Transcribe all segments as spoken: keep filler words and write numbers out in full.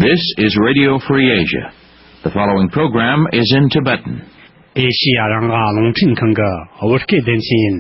This is Radio Free Asia. The following program is in Tibetan. ཨེ་ཤི་ཡ་རང་དབང་རླུང་འཕྲིན་ཁང་གི་བོད་སྐད་སྡེ་ཚན་ཡིན།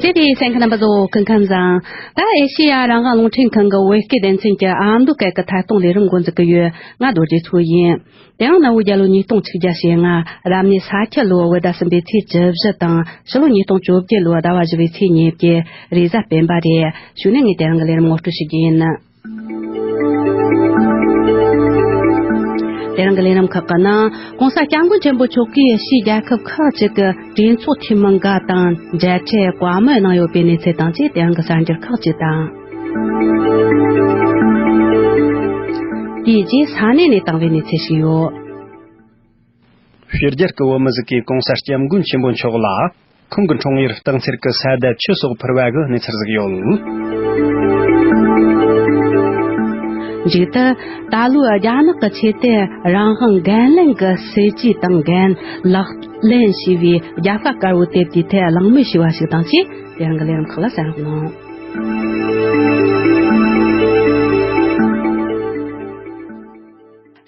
དེ་དེའི་གསན་མཁན་རྣམ་པ་ཚོ་སྐུ་ཁམས་བཟང་། ད་ཨེ་ཤི་ཡ་རང་དབང་རླུང་འཕྲིན་ཁང་གི་བོད་སྐད་སྡེ་ཚན་གྱི་ཨ་མདོ་སྐད་ཀྱི་ཐད་གཏོང་ལས་རིམ་འགོ་འཛུགས་ཀྱི་ཡོད། ང་རྡོ་རྗེ་མཚོ་ཡིན། དེ་ཡང་གནའ་བོའི་རྒྱལ་ལོ་ཉིས་སྟོང་ཆིག་བརྒྱ་ཞེ་ལྔ། རབ་གནས་ས་ཁྱི་ལོ་བོད་ཟླ་གསུམ་པའི་ཚེས་བཅུ་བཞི་དང་། ཕྱི་ལོ་ཉིས་སྟོང་བཅོ་བརྒྱད་ལོ་ཟླ་བ་བཞི་པའི་ཚེས་ཉེར་བརྒྱད། རེས་གཟའ་སྤེན་པ་རེད། གཞུག་ནས་ངས་དེ་རིང་གི་ལས་རིམ་ངོ་སྤྲོད་ཞུ་རྒྱུ་ཡིན། དེ་རིང་གི་ལས་རིམ་ཁག་གི་ནང་། ྋགོང་ས་ྋསྐྱབས་མགོན་ཆེན་པོ་མཆོག་གིས་ཕྱིའི་རྒྱལ་ཁབ་ཁག་ཅིག་གི་གྲོས་ཚོགས་འཐུས་མི་འགའ་དང་མཇལ་འཕྲད་བཀའ་མོལ་གནང་ཡོད་པའི་གནས་ཚུལ་དང་བཅས། དེ་རིང་གི་གསར་འགྱུར་ཁག་ཅིག་དང་། དེའི་རྗེས་ས་གནས་ནས་བཏང་བའི་གནས་ཚུལ་ཞིག་ཡོད། ཕྱི་རྒྱལ་གྱི་བོད་མི་ཟིག་གིས་ྋགོང་ས་ྋསྐྱབས་མགོན་ཆེན་པོ་མཆོག་ལ་ཁོང་གི་འཁྲུངས་ཡུལ་སྟག་འཚེར་གྱི་ས་དེ་ཆུ་སོགས་ཕུལ་བ་གི་གནས་ཚུལ་ཟིག་ཡོད། མཇུག་ཏུ། ད་ལོའི་རྒྱ་ནག་གི་ཆོས་དད་རང་དབང་འགན་ལེན་གྱི་སྲིད་ཇུས་དང་འགན་ལག་ལེན་བྱས་པའི་རྒྱབ་ཁ་དཀར་བོ་དེབ་དེའི་ཐད་གླེང་མོལ་ཞུས་པ་ཞིག་དང་བཅས། དེ་རིང་གི་ལས་རིམ་ཁག་ལ་གསན་རོགས་གནང་།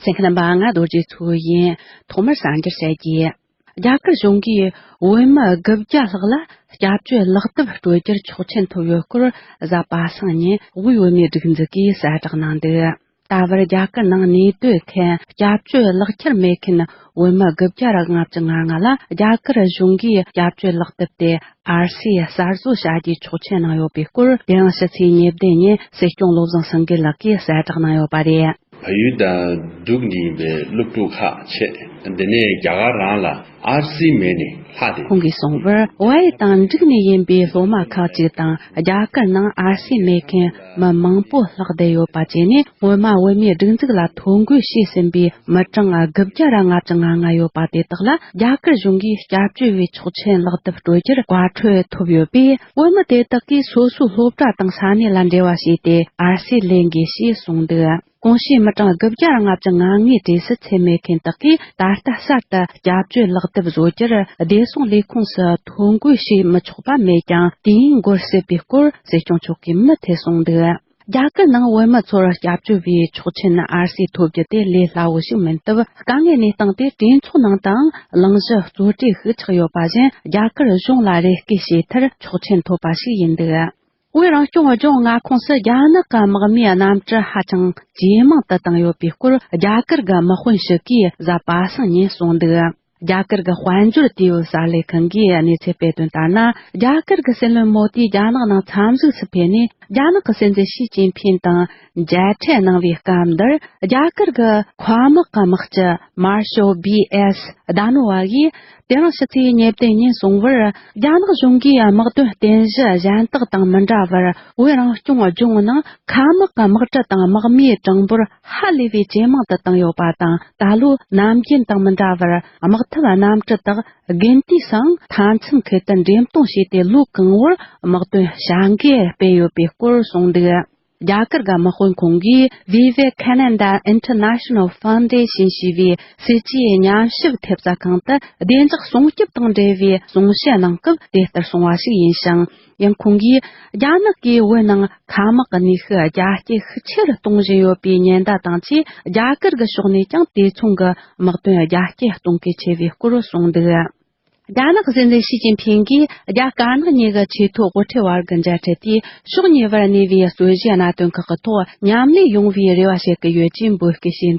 གསན་མཁན་རྣམ་པ། ང་རྡོ་རྗེ་མཚོ་ཡིན། ཐོག་མར་གསར་འགྱུར་བཤད་རྒྱུ། རྒྱ་གར་གཞུང་གིས་བོད་མི་དགུ་བརྒྱ་ལྷག་ལ་སྐྱབས་བཅོལ་ལག་དེབ་སྤྲོད་རྒྱུར་ཆོག་མཆན་ཐོབ་ཡོད་སྐོར། གཟའ་པ་སངས་ཉིན་དབུས་བོད་མིའི་སྒྲིག་འཛུགས་ཀྱིས་གསལ་བསྒྲགས་གནང་འདུག། ད་བར་རྒྱ་གར་ནང་གནས་སྡོད་མཁན་སྐྱབས་བཅོལ་ལག་ཁྱེར་མེད་མཁན་བོད་མི་དགུ་བརྒྱ་ར་ལྔ་བཅུ་ང་ལྔ་ལ་རྒྱ་གར་གཞུང་གིས་སྐྱབས་བཅོལ་ལག་དེབ་དེ་ཨར་སི་གསར་བཟོ་བྱ་རྒྱུའི་ཆོག་མཆན་གནང་ཡོད་པའི་སྐོར། དེ་རིང་ཕྱི་ཚེས་ཉེར་བདུན་ཉིན་སྲིད་སྐྱོང་བློ་བཟང་སེང་གེ་ལགས་ཀྱིས་གསལ་བསྒྲགས་གནང་ཡོད་པ་རེད། བལ་ཡུལ་དང་འབྲུག་གཉིས་པའི་སློབ་ཕྲུག་ཁག་ཆེད། འདི་ནས་རྒྱ་གར་རང་ལ་ཨར་སི་མེད་ནས་ལྷག་སྟེ། ཁོང་གིས་གསུངས་པར། བལ་ཡུལ་དང་འབྲུག་ནས་ཡིན་པའི་སློབ་མ་ཁག་ཅིག་དང་རྒྱ་གར་ནང་ཨར་སི་མེད་མཁན་མི་མང་པོ་ལྷག་བསྡད་ཡོད་པ་བཅས་ནས། སྔོན་མ་བོད་མིའི་སྒྲིག་འཛུགས་ལ་ཐོ་འགོད་བྱས་ཟིན་པའི་མི་གྲངས་དགུ་བརྒྱ་ར་ལྔ་བཅུ་ང་ལྔ་ཡོད་པ་དེ་དག་ལ་རྒྱ་གར་གཞུང་གིས་སྐྱབས་བཅོལ་བའི་ཆོག་མཆན་ལག་དེབ་སྤྲོད་རྒྱུར་བཀའ་འཁྲོལ་ཐོབ་ཡོད་པས། བོད་མི་དེ་དག་གིས་སོ་སོའི་སློབ་གྲྭ་དང་ས་གནས་ལ་འབྲེལ་བ་བྱས་ཏེ་ཨར་སི་ལེན་དགོས་ཞེས་གསུངས་འདུག། གོང་ཞུས་མི་གྲངས་དགུ་བརྒྱ་ལྔ་བཅུ་ང་ལྔའི་གྲས་སུ་ཚུད་མེད་མཁན་དག་གིས་ད་ལྟ་གསར་དུ་སྐྱབས་བཅོལ་ལག་དེབ་བཟོ་རྒྱུར་བདེ་སྲུང་ལས་ཁུངས་སུ་ཐོ་འགོད་བྱེད་མི་ཆོག་པ་མེད་ཀྱང་། དུས་ཡུན་འགོར་སྲིད་པའི་སྐོར་སྲིད་སྐྱོང་མཆོག་གིས་མུ་མཐུད་གསུངས་འདུག། རྒྱ་གར་ནང་བོད་མི་ཚོར་སྐྱབས་བཅོལ་བའི་ཆོག་མཆན་ཨར་སི་ཐོབ་རྒྱུ་དེ་ལས་སླ་བོ་ཞིག་མིན་སྟབས། དཀའ་ངལ་གནས་སྟངས་དེ་གྲོས་ཚོགས་ནང་དུའང་གླེང་གཞི་གཙོ་གྲས་ཤིག་ཆགས་ཡོད་པ་བཞིན། རྒྱ་གར་གཞུང་ལ་རེ་སྐུལ་བྱས་མཐར་ཆོག་མཆན་ཐོབ་པ་ཞིག་ཡིན་འདུག། བོད་རང་སྐྱོང་ལྗོངས་མངའ་ཁོངས་སུ་རྒྱ་ནག་གི་དམག་མིའི་གནམ་གྲུ་ཧ་ཅང་ཇེ་མང་དུ་བཏང་ཡོད་པའི་སྐོར། རྒྱ་གར་གྱི་དམག་དཔོན་ཞིག་གིས་གཟའ་པ་སངས་ཉིན་གསུངས་འདུག། རྒྱ་གར་གྱི་དཔལ་འབྱོར་དུས་བབ་གསར་ལས་ཁང་གིས་གནས་ཚུལ་སྤེལ་དོན་ལྟར་ན། རྒྱ་གར་གྱི་སྲིད་བློན་མོ་དི་རྒྱ་ནག་ནང་འཚམས་གཟིགས་སུ་ཕེབས་ནས། རྒྱ་ནག་གི་སྲིད་འཛིན་ཞི་ཅིན་ཕིན་དང་མཇལ་འཕྲད་གནང་བའི་སྐབས་འདིར། རྒྱ་གར་གྱི་མཁའ་དམག་གི་དམག་སྤྱི་མར་ཤལ་བི་ཨེས་ལྡ་ནོ་ཝ་ཡིས། དེ་རིང་ཕྱི་ཚེས་ཉེར་བདུན་ཉིན་གསུངས་པར། རྒྱ་ནག་གཞུང་གིས་དམག་དོན་རྟེན་གཞི་གཞན་དག་དང་མི་འདྲ་བར། བོད་རང་སྐྱོང་ལྗོངས་ནང་མཁའ་དམག་གི་དམག་གྲུ་དང་དམག་མིའི་གྲངས་འབོར་ཧ་ལས་པའི་ཇེ་མང་དུ་བཏང་ཡོད་པ་དང་། ད་ལོ་ནམ་རྒྱུན་དང་མི་འདྲ་བར། དམག་འཐབ་གནམ་གྲུ་དག་དགུན་དུས་སུའང་མཐའ་མཚམས་ཁུལ་དུ་འགྲེམས་གཏོང་བྱས་ཏེ། ལོ་གང་བོར་དམག་དོན་བྱ་འགུལ་སྤེལ་ཡོད་པའི་སྐོར་གསུངས་འདུག། རྒྱ་གར་གྱི་དམག་དཔོན་ཁོང་གིས་Vivekananda International Foundation ཞེས་པའི་སྲིད་ཇུས་ཉམས་ཞིབ་ཐེབས་རྩ་ཁང་དུ་བདེ་འཇགས་སྲུང་སྐྱོབ་དང་འབྲེལ་བའི་གསུང་བཤད་གནང་སྐབས་དེ་ལྟར་གསུངས་པ་ཞིག་ཡིན་ཞིང་། ཡང་ཁོང་གིས། རྒྱ་ནག་གིས་བོད་ནང་མཁའ་དམག་གི་ནུས་ཤུགས་རྒྱ་སྐྱེད་ཤུགས་ཆེ་རུ་གཏོང་བཞིན་ཡོད་པའི་ཉེན་བརྡ་དང་བཅས། རྒྱ་གར་གྱི་ཕྱོགས་ནས་ཀྱང་དེ་མཚུངས་ཀྱི་དམག་དོན་རྒྱ་སྐྱེད་གཏོང་གལ་ཆེ་བའི་སྐོར་གསུངས་འདུག། རྒྱ་ནག་གི་སྲིད་འཛིན་ཞི་ཅིན་ཕིང་གིས་རྒྱ་དཀར་ནག་གཉིས་ཀྱི་ཆེས་མཐོའི་དབུ་ཁྲིད་བར་གྱི་མཇལ་འཕྲད་དེས། ཕྱོགས་གཉིས་བར་གནས་པའི་རྩོད་གཞིའི་གནད་དོན་ཁག་གི་ཐོག་མཉམ་ལས་ཡོང་བའི་རེ་བ་བྱེད་ཀྱི་ཡོད་ཅེས་འབོད་སྐུལ་བྱས་འདུག།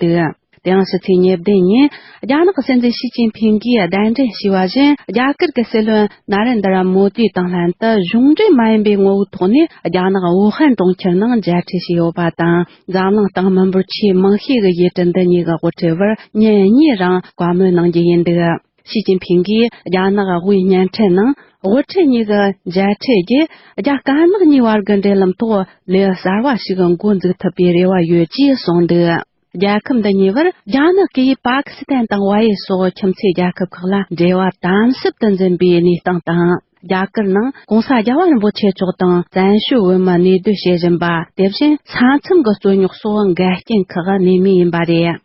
དེ་ཡང་ཕྱི་ཚེས་ཉེར་བདུན་ཉིན། རྒྱ་ནག་གི་སྲིད་འཛིན་ཞི་ཅིན་ཕིང་གིས་གདན་འདྲེན་ཞུས་པ་བཞིན། རྒྱ་གར་གྱི་སྲིད་བློན་ན་རེན་དྲ་མོ་དི་དང་ལྷན་དུ་གཞུང་འབྲེལ་མ་ཡིན་པའི་ངོ་བོའི་ཐོག་ནས། རྒྱ་ནག་ཝུ་ཧན་གྲོང་ཁྱེར་ནང་མཇལ་འཕྲད་བྱས་ཡོད་པ་དང་། འཛམ་གླིང་སྟེང་མི་འབོར་ཆེས་མང་ཤོས་ཀྱི་ཡུལ་གྲུ་འདི་གཉིས་ཀྱི་དབུ་ཁྲིད་བར་ཉིན་གཉིས་རིང་བཀའ་མོལ་གནང་རྒྱུ་ཡིན་འདུག། ཞི་ཅིན་ཕིང་གིས་རྒྱ་ནག་དབུས་བརྙན་འཕྲིན་ནང་དབུ་ཁྲིད་གཉིས་ཀྱི་མཇལ་འཕྲད་རྗེས། རྒྱ་དཀར་ནག་གཉིས་བར་གྱི་འབྲེལ་ལམ་ཐོག་ལེའུ་གསར་བ་ཞིག་འགོ་འཛུགས་ཐུབ་པའི་རེ་བ་ཡོད་ཅེས་གསུངས་འདུག། རྒྱལ་ཁབ་འདི་གཉིས་བར་རྒྱ་ནག་གིས་པ་ཀི་སི་ཐན་དང་ཝ་ཡེ་སོགས་ཁྱིམ་མཚེས་རྒྱལ་ཁབ་ཁག་ལ་འབྲེལ་བ་དམ་ཟབ་ཏུ་འཛིན་པའི་གནས་སྟངས་དང་། རྒྱ་གར་ནང་༧གོང་ས་༧རྒྱལ་བ་རིན་པོ་ཆེ་མཆོག་དང་བཙན་བྱོལ་བོད་མི་གནས་སྡོད་བྱེད་བཞིན་པ། དེ་བཞིན་ས་མཚམས་ཀྱི་རྩོད་རྙོག་སོགས་འགལ་རྐྱེན་ཁག་གནས་མུས་ཡིན་པ་རེད།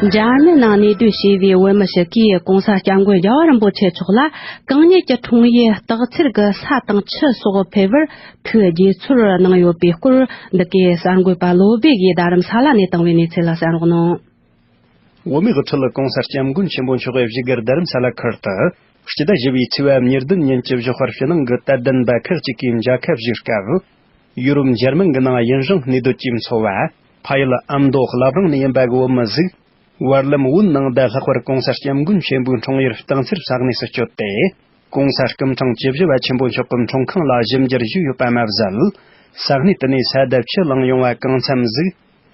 འཇར་མན་ནང་གནས་སྡོད་བྱས་པའི་བོད་མི་ཞིག་གིས་༸གོང་ས་༸སྐྱབས་མགོན་རྒྱལ་བ་རིན་པོ་ཆེ་མཆོག་ལ་གང་ཉིད་ཀྱི་འཁྲུངས་ཡུལ་སྟག་འཚེར་གྱི་ས་དང་ཆུ་སོགས་ཕེབས་པར་ཐུགས་དགྱེས་ཚོར་གནང་ཡོད་པའི་སྐོར། འདི་གའི་གསར་འགོད་པ་བློ་བྷེ་ཡིས་རྡ་རམ་ས་ལ་ནས་བཏང་བའི་གནས་ཚུལ་ལ་གསན་རོགས་གནང་། བོད་མིའི་དབུ་ཁྲིད་༸གོང་ས་༸སྐྱབས་མགོན་ཆེན་པོ་མཆོག་གིས་བཞུགས་སྒར་རྡ་རམ་ས་ལ་ཁུལ་དུ་སྤྱི་ཟླ་བཞི་པའི་ཚེས་པ་ཉེར་བདུན་ཉིན་གྱི་བཞུགས་སྒར་ཕྱི་ནང་གི་དད་ལྡན་པ་ཁག་ཅིག་གིས་མཇལ་ཁ་ཞུས་སྐབས། ཡུ་རོབ་འཇར་མན་གྱི་ནང་ཡུན་རིང་གནས་སྡོད་ཀྱིས་འཚོ་བ་ཕ་ཡུལ་ཨ་མདོ་བླ་བྲང་ནས་ཡིན་པ་གི་བོད་མི་ཟིག་བར་ལམ་བོད་ནང་ད་ལྷག་པར་༸གོང་ས་༸སྐྱབས་མགོན་ཆེན་པོའི་འཁྲུངས་ཡུལ་སྟག་འཚེར་ས་གནས་སུ་བསྐྱོད་དེ། ༸གོང་ས་སྐུ་ཕྲེང་བཅུ་བཞི་པ་ཆེན་པོ་མཆོག་གི་འཁྲུངས་ཁང་ལ་ཞིབ་འཇུག་ཞུས་ཡོད་པ་མ་ཟད། ས་གནས་དེ་ནས་ས་དེ་ཆུ་བླངས་ཡོང་བ་གང་འཚམ་ཟིག་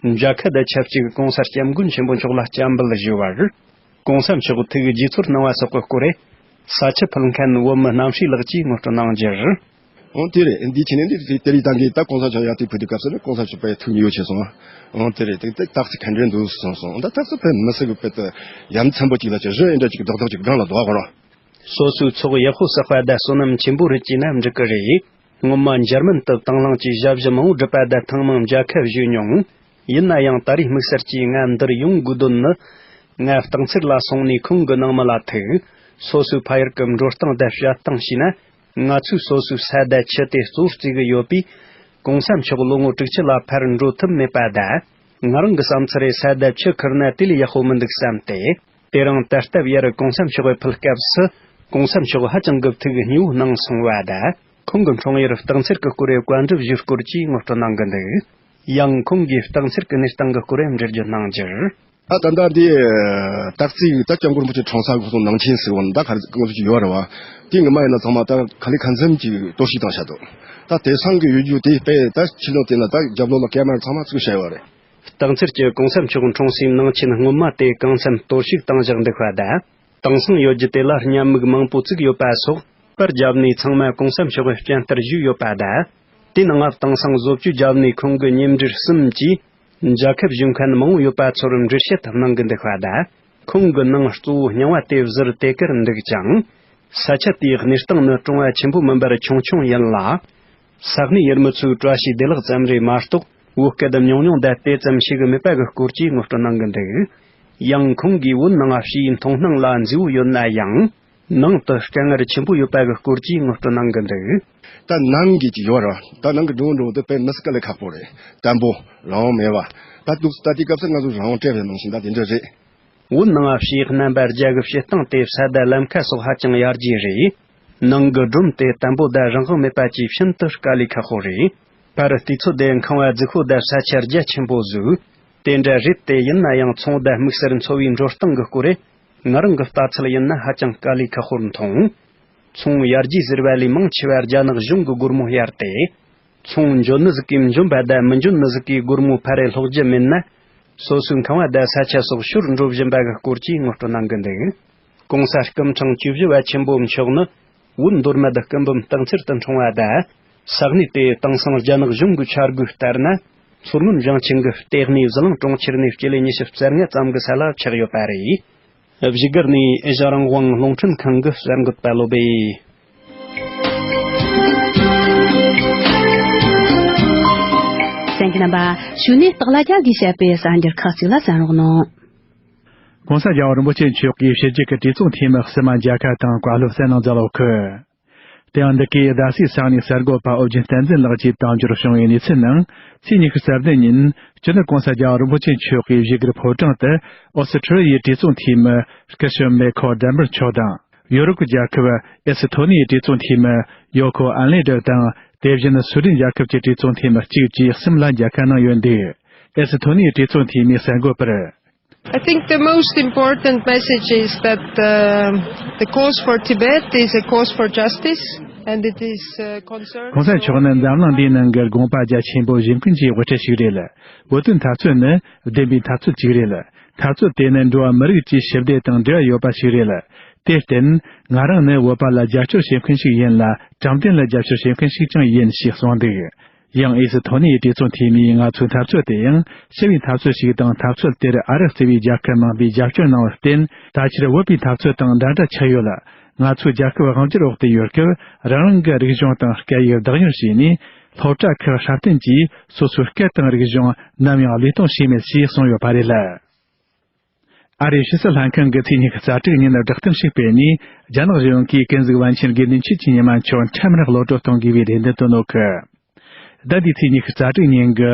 མཇལ་ཁ་དེ་ཆབས་ཅིག་༸གོང་ས་༸སྐྱབས་མགོན་ཆེན་པོ་མཆོག་ལ་སྐྱབས་འབུལ་ཞུས་པར། ༸གོང་ས་མཆོག་ཐུགས་དགྱེས་ཚོར་གནང་བ་སོགས་ཀྱི་སྐོར། ས་ཆུ་ཕུལ་མཁན་བོད་མི་རྣམ་ཧྲི་ལགས་ཀྱིས་ངོ་སྤྲོད་གནང་རྒྱུར། འོང་དེ་རེད། འདི་ཕྱི་ནས་འདི་དེ་རིགས་ད་གིན་ད་༸གོང་ས་མཆོག་ཡར་དུས་ཕུལ་དུས་སྐབས་སུ་ནི་༸གོང་ས་མཆོག་དཔེ་ཐུགས་མཉེས་ཡོད་ཆེ་སོང་། འོང་དེ་རེད། དེ་དེ་སྟག་རྩེ་ག་འདྲས་འདུག་གསུངས་སོང་། ད་སྟག་རྩེ་དཔེ་མི་སྲིད་གི་དཔེ་དེ་ཡ་མཚན་པོ་གཅིག་ལ་ཅི་རེད་འདྲ་གཅིག་རྡོག་རྡོག་གཅིག་སྒང་ལ་རྡོ་གོ་རོ། སོ་སོའི་ཚོགས་ཡག་པོ་བསགས་པ་དང་བསོད་ནམས་ཆེན་པོ་རེད་ཅེ་ན་འགྲིག་གི་རེད། སྔོན་མ་འཇར་མན་དུ་དང་བླངས་ཀྱིས་ཞབས་ཞུ་མང་པོ་བསྒྲུབས་པ་དང་ཐེངས་མང་མཇལ་ཁ་ཞུས་མྱོང་། ཡིན་ན་ཡང་ད་རེས་དམིགས་བསལ་གྱིས་ང་འདིར་ཡོང་དགོས་དོན་ནི། ང་སྟག་འཚེར་ལ་སོང་ནས་ཁོང་གི་ནང་མི་ལ་ཐུག་སོ་སོའི་ཕ་ཡུལ་གྱི་འགྲོ་སྟངས་དང་བྱ་སྟངས་ཤེས་ན། ང་ཚོས་སོ་སོའི་ས་དང་ཆུ་དེ་གཙོ་བོར་བརྩི་གི་ཡོད་པས། ༸གོང་ས་མཆོག་ལོ་ངོ་དྲུག་ཅུ་ལ་ཕར་འགྲོ་ཐུབ་མེད་པ་དང་། ང་རང་གི་བསམ་ཚུལ་རེད། ས་དང་ཆུ་ཁུར་ན་དེ་ལས་ཡག་པོ་མི་འདུག་བསམ་སྟེ། དེ་རིང་ད་ལྟ་ཡར་༸གོང་ས་མཆོག་གིས་ཕུལ་སྐབས་སུ། ༸གོང་ས་མཆོག་ཧ་ཅང་གི་ཐུགས་མཉེས་པོ་གནང་སོང་བ་དང་། ཁོང་གི་འཁྲུངས་ཡུལ་སྟག་འཚེར་གྱི་སྐོར་བཀའ་འདྲི་ཞུས་སྐོར་གྱིས་ངོ་སྤྲོད་གནང་གི་འདུག་ཡང་ཁོང་གིས་སྟག་འཚེར་གྱི་གནས་སྟངས་ཀྱི་སྐོར་འགྲེལ་བརྗོད་གནང་རྒྱུར། ཨ་ད་ལྟ་འདི་སྟག་རྩེ་ད་སྐྱབས་མགོན་རིན་པོ་ཆེ་འཁྲུངས་ས་གི་སོང་ནང་ཆེན་ཟེར་བ་ནི་ད་ག་རེ་ང་ཚོ་ཅིག་ཡོད་རེད་བ། དེ་ངོ་མ་ཡིན་ན་ཚང་མ་ད་ག་ལེ་གང་འཚམ་ཅིག་གཏོར་བཤིག་བཏང་བཞག་འདུག་ད་དེང་སང་གི་ཡུལ་རྒྱུ་དེ་དཔེ་ད་ཕྱི་ལོགས་དེ་ན་ད་རྒྱབ་ལོགས་ལ་ཀེ་མ་ར་ཚང་མ་བཙུགས་བཞག་ཡོད་རེད། སྟག་འཚེར་གྱི་གོང་ས་མཆོག་འཁྲུངས་སའི་ནང་ཆེན་སྔོན་མ་དེ་གང་འཚམ་གཏོར་བཤིག་བཏང་བཞག་འདུག་པ་དང་། དེང་སང་ཡོད་རྒྱུ་དེ་ལ་བརྙན་མིག་མང་པོ་བཙུགས་ཡོད་པ་སོགས་པར་བརྒྱབ་ནས་ཚང་མ་གོང་ས་མཆོག་གི་སྤྱན་ལྟར་བཞུགས་ཡོད་པ་དང་། དེ་ནང་ང་དེང་སང་བཟོ་བཅོས་བརྒྱབ་ནས་ཁོང་གི་མཉམ་འབྲེལ་གསུམ་གྱིས་མཇལ་ཁ་ཞུ་མཁན་མང་བོ་ཡོད་པ་ཚོར་འགྲེལ་བཤད་གནང་གི་འདུག་པ་དང་། ཁོང་གི་ནང་གཙོ་བོ་རྙིང་བ་དེ་ཟུར་དེ་གར་འདུག་ཅིང་། ས་ཆ་དེའི་གནས་སྟངས་ནི་གྲོང་བ་ཆེན་པོ་མིན་པར་ཆུང་ཆུང་ཡིན་ལ། ས་གནས་ཡུལ་མི་ཚོའི་བཀྲ་ཤིས་བདེ་ལེགས་ཙམ་རེད་མ་གཏོགས་བོད་སྐད་ཉུང་ཉུང་དང་དེ་ཙམ་ཤེས་གི་མེད་པ་གི་སྐོར་གྱིས་ངོ་སྤྲོད་གནང་གི་འདུག་ཡང་ཁོང་གིས་བོད་ནང་ཕྱིའི་མཐོང་སྣང་ལ་མཛེས་པོ་ཡོད་ན་ཡང་། ནང་དུ་དཀའ་ངལ་ཆེན་པོ་ཡོད་པ་གི་སྐོར་གྱིས་ངོ་སྤྲོད་གནང་གི་འདུག་ད་ནང་གི་ཅིག་ཡོད་རེད་བ། ད་ནང་གི་འགྲོ་འགྲོ་དེ་དཔེ་མི་སྲིད་དཀའ་ལས་ཁག་པོ་རེད། དམ་པོ་རང་དབང་མེད་བ། ད་འདུག་ད་དེ་སྐབས་སུ་ང་ཚོ་རང་དབང་སྤྲད་པའི་ནང་བཞིན་ད་དེ་འདྲ་རེད། བོད་ནང་ཕྱིའི་རྣམ་པ་རྒྱ་གི་བྱེད་སྟངས་དེ་ས་དང་ལམ་ཁ་སོགས་ཧ་ཅང་ཡར་རྒྱས་རེད། ནང་གི་སྒྲོམ་དེ་དམ་པོ་དང་རང་དབང་མེད་པ་ཅིག་ཤིན་ཏུ་དཀའ་ལས་ཁག་པོ་རེད། ཕར་དུས་ཚོད་དེ་ཁང་བ་རྫིག་པོ་དང་ས་ཆ་རྒྱ་ཆེན་པོ་བཟོས། དེ་འདྲ་རེད་དེ་ཡིན་ན་ཡང་ཚོང་དང་དམིགས་བསལ་འཚོ་བའི་འགྲོ་སྟངས་ཀྱི་སྐོར་རེད། ང་རང་གི་ལྟ་ཚུལ་ཡིན་ན་ཧ་ཅང་དཀའ་ལས་ཁག་པོར་མཐོང་། ཚོང་ཡར་རྒྱས་ཟེར་བ་ལས་མང་ཆེ་བ་རྒྱ་ནག་གཞུང་གི་སྒོར་མོ་གཡར་ཏེ། ཚོང་འཇོན་ནི་ཟིག་གིས་འཇོན་པ་དང་མི་འཇོན་ནི་ཟིག་གིས་སྒོར་མོ་ཕར་རེ་སློག་རྒྱུ་མེད་ན། སོ་སོའི་ཁང་བ་དང་ས་ཆ་སོགས་ཤོར་འགྲོ་བཞིན་པ་གི་སྐོར་གྱིས་ངོ་སྤྲོད་གནང་གི་འདུག ༸གོང་ས་སྐུ་ཕྲེང་བཅུ་བཞི་པ་ཆེན་པོ་མཆོག་ནི་བོད་མདོ་སྨད་སྐུ་འབུམ་སྟག་འཚེར་དུ་འཁྲུངས་པ་དང་། ས་གནས་དེ་དེང་སང་རྒྱ་ནག་གཞུང་གི་འཆར་འགོད་ལྟར་ན། མཚོ་སྔོན་ཞིང་ཆེན་གྱི་ལྟེ་གནས་ཟི་ལིང་གྲོང་ཁྱེར་ནས་སྤྱི་ལེ་ཉི་ཤུ་རྩ་ལྔ་ཙམ་གྱི་ས་ལ་ཆགས་ཡོད་པ་རེད། བཞུགས་སྒར་ནས་ཨེ་ཤ་རང་དབང་རླུང་འཕྲིན་ཁང་གི་གསར་འགོད་པ་བློ་སྦེ། གསན་མཁན་རྣམ་པ། གཞུག་ནས་སྟག་ལྷ་རྒྱལ་གྱིས་བཤད་པའི་གསར་འགྱུར་ཁག་ཅིག་ལ་གསན་རོགས་གནང་། ༸གོང་ས་༸རྒྱལ་བ་རིན་པོ་ཆེ་མཆོག་གིས་ཕྱི་རྒྱལ་གྱི་གྲོས་ཚོགས་འཐུས་མི་གསུམ་མ་མཇལ་ཁ་དང་བཀའ་སློབ་གསན་གནང་མཛད་ཡོད་ཀི། དེ་ཡང་འདི་གའི་རྡ་སའི་ས་གནས་གསར་འགོད་པ་ཨོ་རྒྱན་བསྟན་འཛིན་ལགས་ཀྱིས་དང་འབྱོར་བྱུང་བའི་གནས་ཚུལ་ནང་། ཚེས་ཉི་ཤུ་རྩ་བདུན་ཉིན་སྤྱི་ནོར་༸གོང་ས་༸རྒྱལ་བ་རིན་པོ་ཆེ་མཆོག་གིས་བཞུགས་སྒར་ཕོ་བྲང་དུ་ཨོ་སི་ཁྲི་ལི་ཡའི་གྲོས་ཚོགས་འཐུས་མི་སྐུ་ཞབས་མེ་ཁོ་ཌན་བར་མཆོག་དང་། ཡོ་རོབ་ཀྱི་རྒྱལ་ཁབ་ཨེ་སི་ཐོ་ནི་ཡའི་གྲོས་ཚོགས་འཐུས་མི་ཡོ་ཁོ་ཨན་ལེ་ཌར་དང་། དེ་བཞིན་སུའུ་ཌེན་རྒྱལ་ཁབ་ཀྱི་གྲོས་ཚོགས་འཐུས་མི་གཅིག་བཅས་གསུམ་ལ་མཇལ་ཁ་གནང་ཡོད་འདུག་ཨེ་སི་ཐོ་ནི་ཡའི་གྲོས་ཚོགས་འཐུས་མིས་གསར་འགོད་པར། I think the most important message is that, um, the cause for Tibet is a cause for justice, and it is a concern. ༸གོང་ས་མཆོག་ནི་འཛམ་གླིང་འདིའི་ནང་གི་དགོངས་པ་རྒྱ་ཆེན་པོ་བཞེས་མཁན་གྱི་དབུ་ཁྲིད་ཞིག་རེད། བོད་དོན་འཐབ་རྩོད་ནི་བདེན་པའི་འཐབ་རྩོད་ཅིག་རེད། འཐབ་རྩོད་དེ་ནི་འགྲོ་བ་མི་རིགས་ཀྱི་ཞི་བདེ་དང་འབྲེལ་བ་ཡོད་པ་ཞིག་རེད། དེར་བརྟེན། ང་རང་ནི་བོད་པ་ལ་རྒྱབ་སྐྱོར་བྱེད་མཁན་ཞིག་ཡིན་ལ། དྲང་བདེན་ལ་རྒྱབ་སྐྱོར་བྱེད་མཁན་ཞིག་ཀྱང་ཡིན་ཞེས་གསུངས་འདུག་ཡང་ཨེ་སི་ཐོ་ནི་ཡའི་གྲོས་ཚོགས་འཐུས་མིས་ང་ཚོའི་འཐབ་རྩོད་དེ་ཡང་ཞི་བའི་འཐབ་རྩོད་ཞིག་དང་། འཐབ་རྩོད་དེར་ཨ་རི་གཙོས་པའི་རྒྱལ་ཁབ་མང་པོས་རྒྱབ་སྐྱོར་གནང་བར་བརྟེན། ད་ཆར་བོད་པའི་འཐབ་རྩོད་དང་འདྲ་འདྲ་ཆགས་ཡོད་ལ། ང་ཚོའི་རྒྱལ་ཁབ་དབང་སྒྱུར་འོག་ཏུ་ཡོད་སྐབས། རང་རང་གི་རིག་གཞུང་དང་སྐད་ཡིག་བདག་གཉེར་བྱས་ནས། སློབ་གྲྭ་ཁག་སྲ་བརྟན་གྱིས་སོ་སོའི་སྐད་དང་རིག་གཞུང་ནམ་ཡང་བློས་གཏོང་བྱས་མེད་ཅེས་གསུངས་ཡོད་པ་རེད། ཨ་རིའི་ཕྱི་སྲིད་ལྷན་ཁང་གིས་ཚེས་ཉི་ཤུ་རྩ་དྲུག་ཉིན་བསྒྲགས་གཏམ་ཞིག་སྤེལ་ནས། རྒྱ་ནག་གཞུང་གིས་ཀུན་གཟིགས་པཎ་ཆེན་དགེ་འདུན་ཆོས་ཀྱི་ཉི་མ་མཆོག་འཕྲལ་མར་གློད་གྲོལ་གཏོང་དགོས་པའི་རེ་འདུན་བཏོན་ཡོད་གི། ཟླ་འདིའི་ཚེས་ཉི་ཤུ་རྩ་དྲུག་ཉིན་གྱི་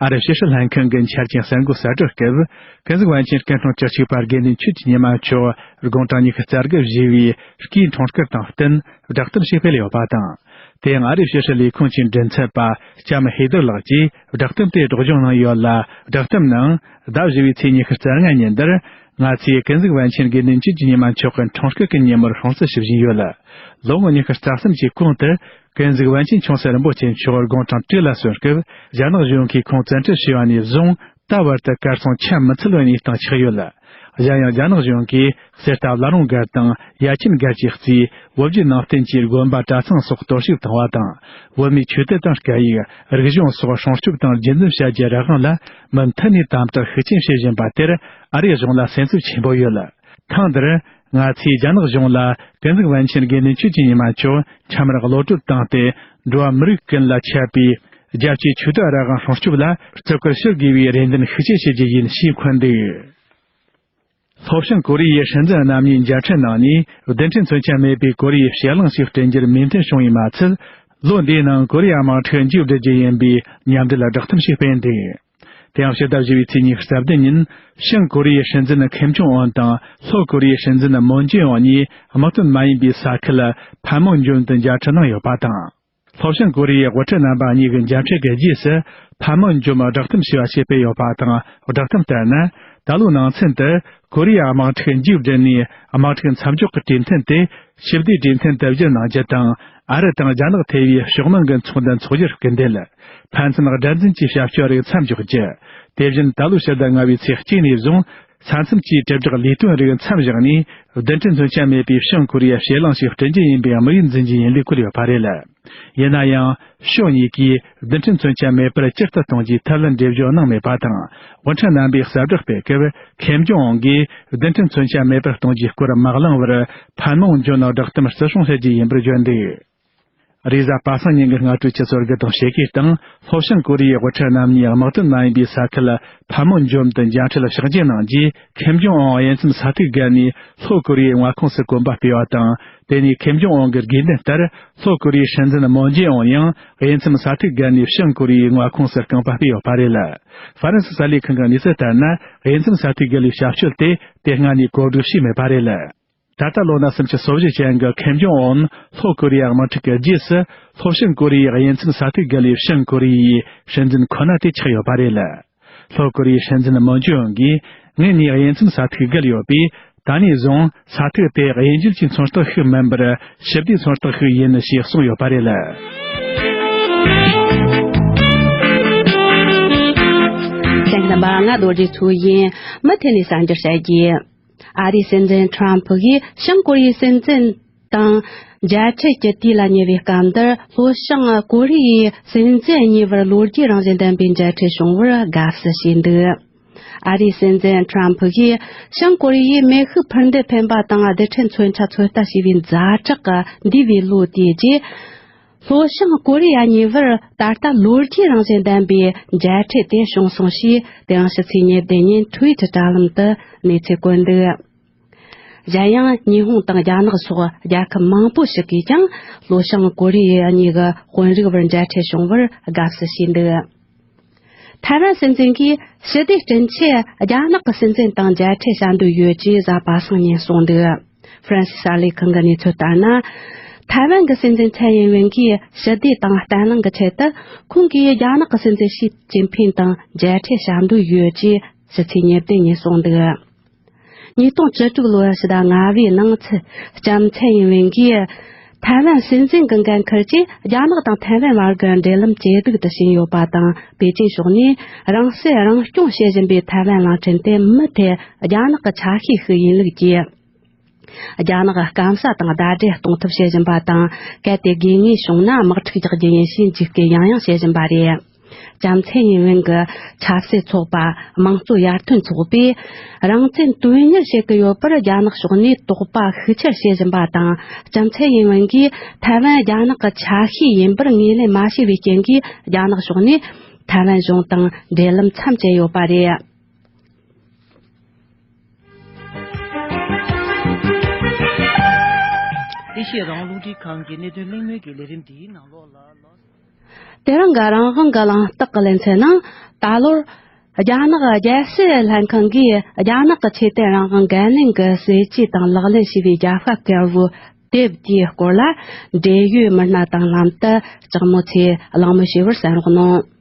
ཨ་རིའི་ཕྱི་སྲིད་ལྷན་ཁང་གི་འཆར་ཅན་གསར་འགོད་གསལ་བསྒྲགས་སྐབས། ཀུན་གཟིགས་པཎ་ཆེན་སྐུ་ཕྲེང་བཅུ་གཅིག་པ་དགེ་འདུན་ཆོས་ཀྱི་ཉི་མ་མཆོག་དགུང་གྲངས་ཉི་ཤུ་རྩ་དགུ་བཞེས་པའི་སྐུའི་འཁྲུངས་སྐར་དང་བསྟུན་བསྒྲགས་གཏམ་ཞིག་སྤེལ་ཡོད་པ་དང་། དེ་ཡང་ཨ་རིའི་ཕྱི་སྲིད་ལས་ཁུངས་ཀྱི་མགྲིན་ཚབ་པ་ལྕམ་ཧེ་དར་ལགས་ཀྱིས་བསྒྲགས་གཏམ་དེ་སྒྲོག་སྦྱང་གནང་ཡོད་ལ། བསྒྲགས་གཏམ་ནང་ཟླ་བཞི་པའི་ཚེས་ཉི་ཤུ་རྩ་ལྔ་ཉིན་དེར། ང་ཚོས་ཀུན་གཟིགས་པཎ་ཆེན་དགེ་འདུན་ཆོས་ཀྱི་ཉི་མ་མཆོག་གི་འཁྲུངས་སྐར་གྱི་ཉིན་མོར་སྲུང་བརྩི་ཞུ་བཞིན་ཡོད། ལོ་ངོ་ཉི་ཤུ་རྩ་གསུམ་གྱི་གོང་དུ། ཀུན་གཟིགས་པཎ་ཆེན་ཆུང་སྲིད་རིན་པོ་ཆེ་མཆོག་དགུང་གྲངས་དྲུག་ལ་སོན་སྐབས། རྒྱ་ནག་གཞུང་གིས་ཁོང་བཙན་ཁྲིད་བྱས་པ་ནས་བཟུང་། ད་བར་དུ་གར་སོང་ཆ་མི་ཚུད་པའི་གནས་སྟངས་ཆགས་ཡོད། གཞན་ཡང་། རྒྱ་ནག་གཞུང་གིས་གསེར་རྟ་བླ་རུང་སྒར་དང་ཡ་ཆེན་སྒར་གྱི་རྩིས། བོད་བརྒྱུད་ནང་བསྟན་གྱི་དགོན་པ་གྲྭ་ཚང་སོགས་གཏོར་བཤིག་བཏང་བ་དང་། བོད་མིའི་ཆོས་དད་དང་སྐད་ཡིག། རིག་གཞུང་སོགས་སྲུང་སྐྱོབ་དང་རྒྱུན་འཛིན་བྱ་རྒྱུའི་རང་དབང་ལ་མུ་མཐུད་ནས་དམ་དྲག་ཤུགས་ཆེན་བྱེད་བཞིན་པ་དེར། ཨ་རིའི་གཞུང་ལ་སེམས་འཚབ་ཆེན་པོ་ཡོད། ཐེངས་འདིར། ང་ཚོས་རྒྱ་ནག་གཞུང་ལ་ཀུན་གཟིགས་པཎ་ཆེན་དགེ་འདུན་ཆོས་ཀྱི་ཉི་མ་མཆོག་འཕྲལ་མར་གློད་གྲོལ་བཏང་སྟེ། འགྲོ་བ་མི་རིགས་ཀུན་ལ་ཁྱབ་པའི་རྒྱལ་སྤྱིའི་ཆོས་དད་རང་དབང་སྲུང་སྐྱོབ་ལ་བརྩི་བཀུར་ཞུ་དགོས་པའི་རེ་འདུན་ཤུགས་ཆེ་བྱེད་རྒྱུ་ཡིན་ཞེས་འཁོད་འདུག། ལྷོ་བྱང་ཀོ་རི་ཡའི་སྲིད་འཛིན་རྣམ་གཉིས་མཇལ་འཕྲད་གནང་ནས། བདུན་ཕྲག་མཚོན་ཆ་མེད་པའི་ཀོ་རི་ཡའི་ཕྱེད་གླིང་ཞིག་བསྐྲུན་རྒྱུར་མོས་མཐུན་བྱུང་བས་མ་ཚད། ལོ་འདིའི་ནང་ཀོ་རི་ཡ་དམག་འཁྲུག་མཇུག་སྒྲིལ་རྒྱུ་ཡིན་པའི་མཉམ་འབྲེལ་བསྒྲགས་གཏམ་ཞིག་སྤེལ་འདུག། དེ་ཡང་ཕྱི་ཟླ་བཞི་པའི་ཚེས་ཉི་ཤུ་རྩ་བདུན་ཉིན། བྱང་ཀོ་རི་ཡའི་སྲིད་འཛིན་ཁིམ་ཇོང་ཨུན་དང་ལྷོ་ཀོ་རི་ཡའི་སྲིད་འཛིན་མུན་ཇེ་ཨུན་གཉིས་དམག་དོན་མ་ཡིན་པའི་ས་ཁུལ་ཕན་མུན་ཇོམ་དུ་མཇལ་འཕྲད་གནང་ཡོད་པ་དང་། ལྷོ་བྱང་ཀོ་རི་ཡའི་དབུ་ཁྲིད་རྣམ་པ་གཉིས་ཀྱི་མཇལ་འཕྲད་ཀྱི་རྗེས་སུ། ཕན་མུན་ཇོམ་བསྒྲགས་གཏམ་ཞེས་པ་ཞིག་སྤེལ་ཡོད་པ་དང་། བསྒྲགས་གཏམ་ལྟར་ན། ད་ལོའི་ནང་ཚུན་དུ་ཀོ་རི་ཡ་དམག་འཁྲུག་མཇུག་བསྒྲིལ་ནས། དམག་འཁྲུག་མཚམས་འཇོག་གི་གྲོས་མཐུན་དེ་ཞི་བདེའི་གྲོས་མཐུན་དུ་བསྒྱུར་གནང་རྒྱུ་དང་། ཨ་རི་དང་རྒྱ་ནག་ཐེ་བའི་ཕྱོགས་མང་གི་ཚོགས་འདུ་འཚོགས་རྒྱུར་སྐུལ་འདེད། ཕན་ཚུན་དགྲར་འཛིན་གྱི་བྱ་སྤྱོད་རིགས་མཚམས་འཇོག་རྒྱུ། དེ་བཞིན་ད་ལོའི་ཕྱི་ཟླ་ལྔ་པའི་ཚེས་གཅིག་ནས་བཟུང་། ས་མཚམས་ཀྱི་དྲིལ་བསྒྲགས་ལས་དོན་རིགས་མཚམས་བཞག་ནས། བདུན་ཕྲག་མཚོན་ཆ་མེད་པའི་བྱང་ཀོ་རི་ཡ་ཕྱེད་གླིང་ཞིག་བསྐྲུན་རྒྱུ་ཡིན་པའི་དམིགས་ཡུལ་འཛིན་རྒྱུ་ཡིན་ལུགས་བཀོད་ཡོད་པ་རེད། ཡིན་ན་ཡང་། ཕྱོགས་གཉིས་ཀས་བདུན་ཕྲག་མཚོན་ཆ་མེད་པར་སྤྱིར་དུ་གཏོང་རྒྱུའི་ཐབས་ལ་འགྲེལ་བརྗོད་གནང་མེད་པ་དང་། དབུ་ཁྲིད་རྣམ་པས་གསལ་བསྒྲགས་སྤེལ་སྐབས། ཁིམ་ཇོང་ཨུན་གྱིས་བདུན་ཕྲག་མཚོན་ཆ་མེད་པར་གཏོང་རྒྱུའི་སྐོར་མ་གླེང་བར། ཕན་མུན་ཇོམ་བསྒྲགས་གཏམ་བརྩི་སྲུང་བྱ་རྒྱུ་ཡིན་པར་བརྗོད་འདུག། རེས་གཟའ་པ་སངས་ཉིན་གྱི་སྔ་དྲོའི་ཆུ་ཚོད་དགུ་དང་ཕྱེད་ཀའི་སྟེང་། ལྷོ་བྱང་ཀོ་རི་ཡའི་དབུ་ཁྲིད་རྣམ་གཉིས་དམག་དོན་མ་ཡིན་པའི་ས་ཁུལ་ཕན་མུན་ཇོམ་དུ་མཇལ་འཕྲད་ཕྱག་རྗེས་གནང་རྗེས། ཁིམ་ཇོང་ཨུན་དབྱེ་མཚམས་ས་ཐིག་བརྒལ་ནས་ལྷོ་ཀོ་རི་ཡའི་མངའ་ཁོངས་སུ་གོམ་པ་སྤོས་པ་དང་། དེ་ནས་ཁིམ་ཇོང་ཨུན་གྱི་དགོས་འདུན་ལྟར། ལྷོ་ཀོ་རི་ཡའི་སྲིད་འཛིན་མུན་ཇེ་ཨུན་ཡང་དབྱེ་མཚམས་ས་ཐིག་བརྒལ་ནས་བྱང་ཀོ་རི་ཡའི་མངའ་ཁོངས་སུ་རྐང་པ་སྤོས་ཡོད་པ་རེད། ཧྥ་རན་སི་གསར་ལས་ཁང་གི་གནས་ཚུལ་ལྟར་ན། དབྱེ་མཚམས་ས་ཐིག་བརྒལ་བའི་བྱ་སྤྱོད་དེ་དེ་སྔ་ནས་གོ་སྒྲིག་བྱས་མེད་པ་རེད། ད་ལྟ་ལོ་ན་སུམ་ཅུ་སོ་བཞི་ཅན་གྱི་ཁིམ་ཇོང་ཨུན་ལྷོ་ཀོ་རི་ཡ་དམག་འཁྲུག་གི་རྗེས་སུ། ལྷོ་བྱང་ཀོ་རི་ཡའི་དབྱེ་མཚམས་ས་ཐིག་བརྒལ་བའི་བྱང་ཀོ་རི་ཡའི་སྲིད་འཛིན་ཁོ་ན་དེ་ཆགས་ཡོད་པ་རེད། ལྷོ་ཀོ་རི་ཡའི་སྲིད་འཛིན་མུན་ཇེ་ཨུན་གྱིས། ངས་ནས་དབྱེ་མཚམས་ས་ཐིག་བརྒལ་ཡོད་པས། ད་ནས་བཟུང་ས་ཐིག་དེ་དབྱེ་འབྱེད་ཀྱི་མཚོན་རྟགས་ཤིག་མིན་པར། ཞི་བདེའི་མཚོན་རྟགས་ཤིག་ཡིན་ཞེས་གསུངས་ཡོད་པ་རེད། གསན་མཁན་རྣམ་པ། ང་རྡོ་རྗེ་མཚོ་ཡིན། མུ་མཐུད་ནས་གསར་འགྱུར་བཤད་རྒྱུ། ཨ་རིའི་སྲིད་འཛིན་ཁྲོམ་ཕུ་ཡིས་བྱང་ཀོ་རི་ཡའི་སྲིད་འཛིན་དང་མཇལ་འཕྲད་ཀྱི་དུས་ལ་ཉེ་བའི་སྐབས་འདིར། ལྷོ་བྱང་ཀོ་རི་ཡའི་སྲིད་འཛིན་གཉིས་བར་ལོ་རྒྱུས་རང་བཞིན་ལྡན་པའི་མཇལ་འཕྲད་བྱུང་བར་དགའ་བསུ་བྱས་འདུག། ཨ་རིའི་སྲིད་འཛིན་ཁྲོམ་ཕུ་ཡིས་བྱང་ཀོ་རི་ཡས་མེ་ཤུགས་འཕུར་མདེལ་འཕེན་པ་དང་རྡུལ་ཕྲན་མཚོན་ཆ་ཚོད་ལྟ་བྱས་པའི་ཛ་དྲག་གི་འདས་པའི་ལོ་དེའི་རྗེས། ལྷོ་བྱང་ཀོ་རི་ཡ་གཉིས་བར་ད་ལྟ་ལོ་རྒྱུས་རང་བཞིན་ལྡན་པའི་མཇལ་འཕྲད་དེ་བྱུང་སོང་ཞེས། དེ་ཡང་ཕྱི་ཚེས་ཉེར་བདུན་ཉིན་ཊུ་ཝི་ཊི་དྲ་ལམ་དུ་གནས་ཚུལ་བཀོད་འདུག། གཞན་ཡང་། ཉི་ཧོང་དང་རྒྱ་ནག་སོགས་རྒྱལ་ཁབ་མང་པོ་ཞིག་གིས་ཀྱང་ལྷོ་བྱང་ཀོ་རི་ཡ་གཉིས་ཀྱི་དཔོན་རིགས་བར་མཇལ་འཕྲད་བྱུང་བར་དགའ་བསུ་བྱས་འདུག། ཐའེ་ཝན་སྲིད་འཛིན་གྱིས་ཞི་བདེ་བསྐྲུན་ཆེད་རྒྱ་ནག་གི་སྲིད་འཛིན་དང་མཇལ་འཕྲད་བྱ་འདོད་ཡོད་ཅེས་གཟའ་པ་སངས་ཉིན་གསུངས་འདུག། ཧྥ་རན་སི་གསར་ལས་ཁང་གི་གནས་ཚུལ་ལྟར་ན། ཐའེ་ཝན་གྱི་སྲིད་འཛིན་ཚའེ་ཡིན་ཝེན་གྱིས་ཞི་བདེ་དང་བརྟན་ལྷིང་གི་ཆེད་དུ་ཁོང་གིས་རྒྱ་ནག་གི་སྲིད་འཛིན་ཞི་ཅིན་ཕིན་དང་མཇལ་འཕྲད་བྱ་འདོད་ཡོད་ཅེས་ཕྱི་ཚེས་ཉེར་བདུན་ཉིན་གསུངས་འདུག། ཉིས་སྟོང་བཅུ་དྲུག་ལོའི་ཕྱི་ཟླ་ལྔ་པའི་ནང་ཚུད་ལྕམ་ཚའེ་ཡིན་ཝེན་གྱིས་ཐའེ་ཝན་སྲིད་འཛིན་གྱི་འགན་འཁུར་གྱིས་རྒྱ་ནག་དང་ཐའེ་ཝན་བར་གྱི་འབྲེལ་ལམ་ཇེ་སྡུག་ཏུ་ཕྱིན་ཡོད་པ་དང་། པེ་ཅིན་ཕྱོགས་ནས་རང་སྲིད་རང་སྐྱོང་བྱེད་བཞིན་པའི་ཐའེ་ཝན་གླིང་ཕྲན་དེ་མུ་མཐུད་རྒྱ་ནག་གི་ཆ་ཤས་ཤིག་ཡིན་ལུགས་ཀྱིས། རྒྱ་ནག་གི་སྐམ་ས་དང་ཟླ་སྒྲིལ་གཏོང་ཐབས་བྱེད་བཞིན་པ་དང་། གལ་ཏེ་དགོས་ངེས་བྱུང་ན་དམག་འཁྲུག་རྒྱག་རྒྱུ་ཡིན་ཞེས་འཇིགས་སྐུལ་ཡང་ཡང་བྱེད་བཞིན་པ་རེད། ལྕམ་ཚའེ་ཡིན་ཝེན་གྱི་ཆབ་སྲིད་ཚོགས་པ་དམངས་གཙོ་ཡར་ཐོན་ཚོགས་པས་རང་བཙན་དོན་གཉེར་བྱེད་ཀྱི་ཡོད་པར་རྒྱ་ནག་ཕྱོགས་ནས་དོགས་པ་ཤུགས་ཆེར་བྱེད་བཞིན་པ་དང་། ལྕམ་ཚའེ་ཡིན་ཝེན་གྱིས་ཐའེ་ཝན་རྒྱ་ནག་གི་ཆ་ཤས་ཡིན་པར་ངོས་ལེན་མ་བྱས་པའི་རྐྱེན་གྱིས། རྒྱ་ནག་ཕྱོགས་ནས་ཐའེ་ཝན་གཞུང་དང་འབྲེལ་ལམ་མཚམས་བཅད་ཡོད་པ་རེད། ཨེ་ཤེ་ཡ་རང་དབང་རླུང་འཕྲིན་ཁང་གི་གནད་དོན་གླེང་མོལ་གྱི་ལས་རིམ་འདིའི་ནང་ལོགས་ལ། དེ་རིང་གི་རང་དབང་གི་གླེང་སྟེགས་ཀྱི་ལེ་ཚན་ནང་ད་ལོར་རྒྱ་ནག་རྒྱལ་སྤྱིའི་ལྷན་ཁང་གིས་རྒྱ་ནག་གི་ཆོས་དད་རང་དབང་འགན་ལེན་གྱི་སྲིད་ཇུས་དང་ལག་ལེན་བྱས་པའི་རྒྱབ་ཤ་གལ་བོའི་དེབ་དེའི་སྐོར་ལ་འབྲེལ་ཡོད་མི་སྣ་དང་ལྷན་དུ་ལྕགས་མོ་ཚོས་གླེང་མོལ་བྱས་པར་གསན་རོགས་གནང་།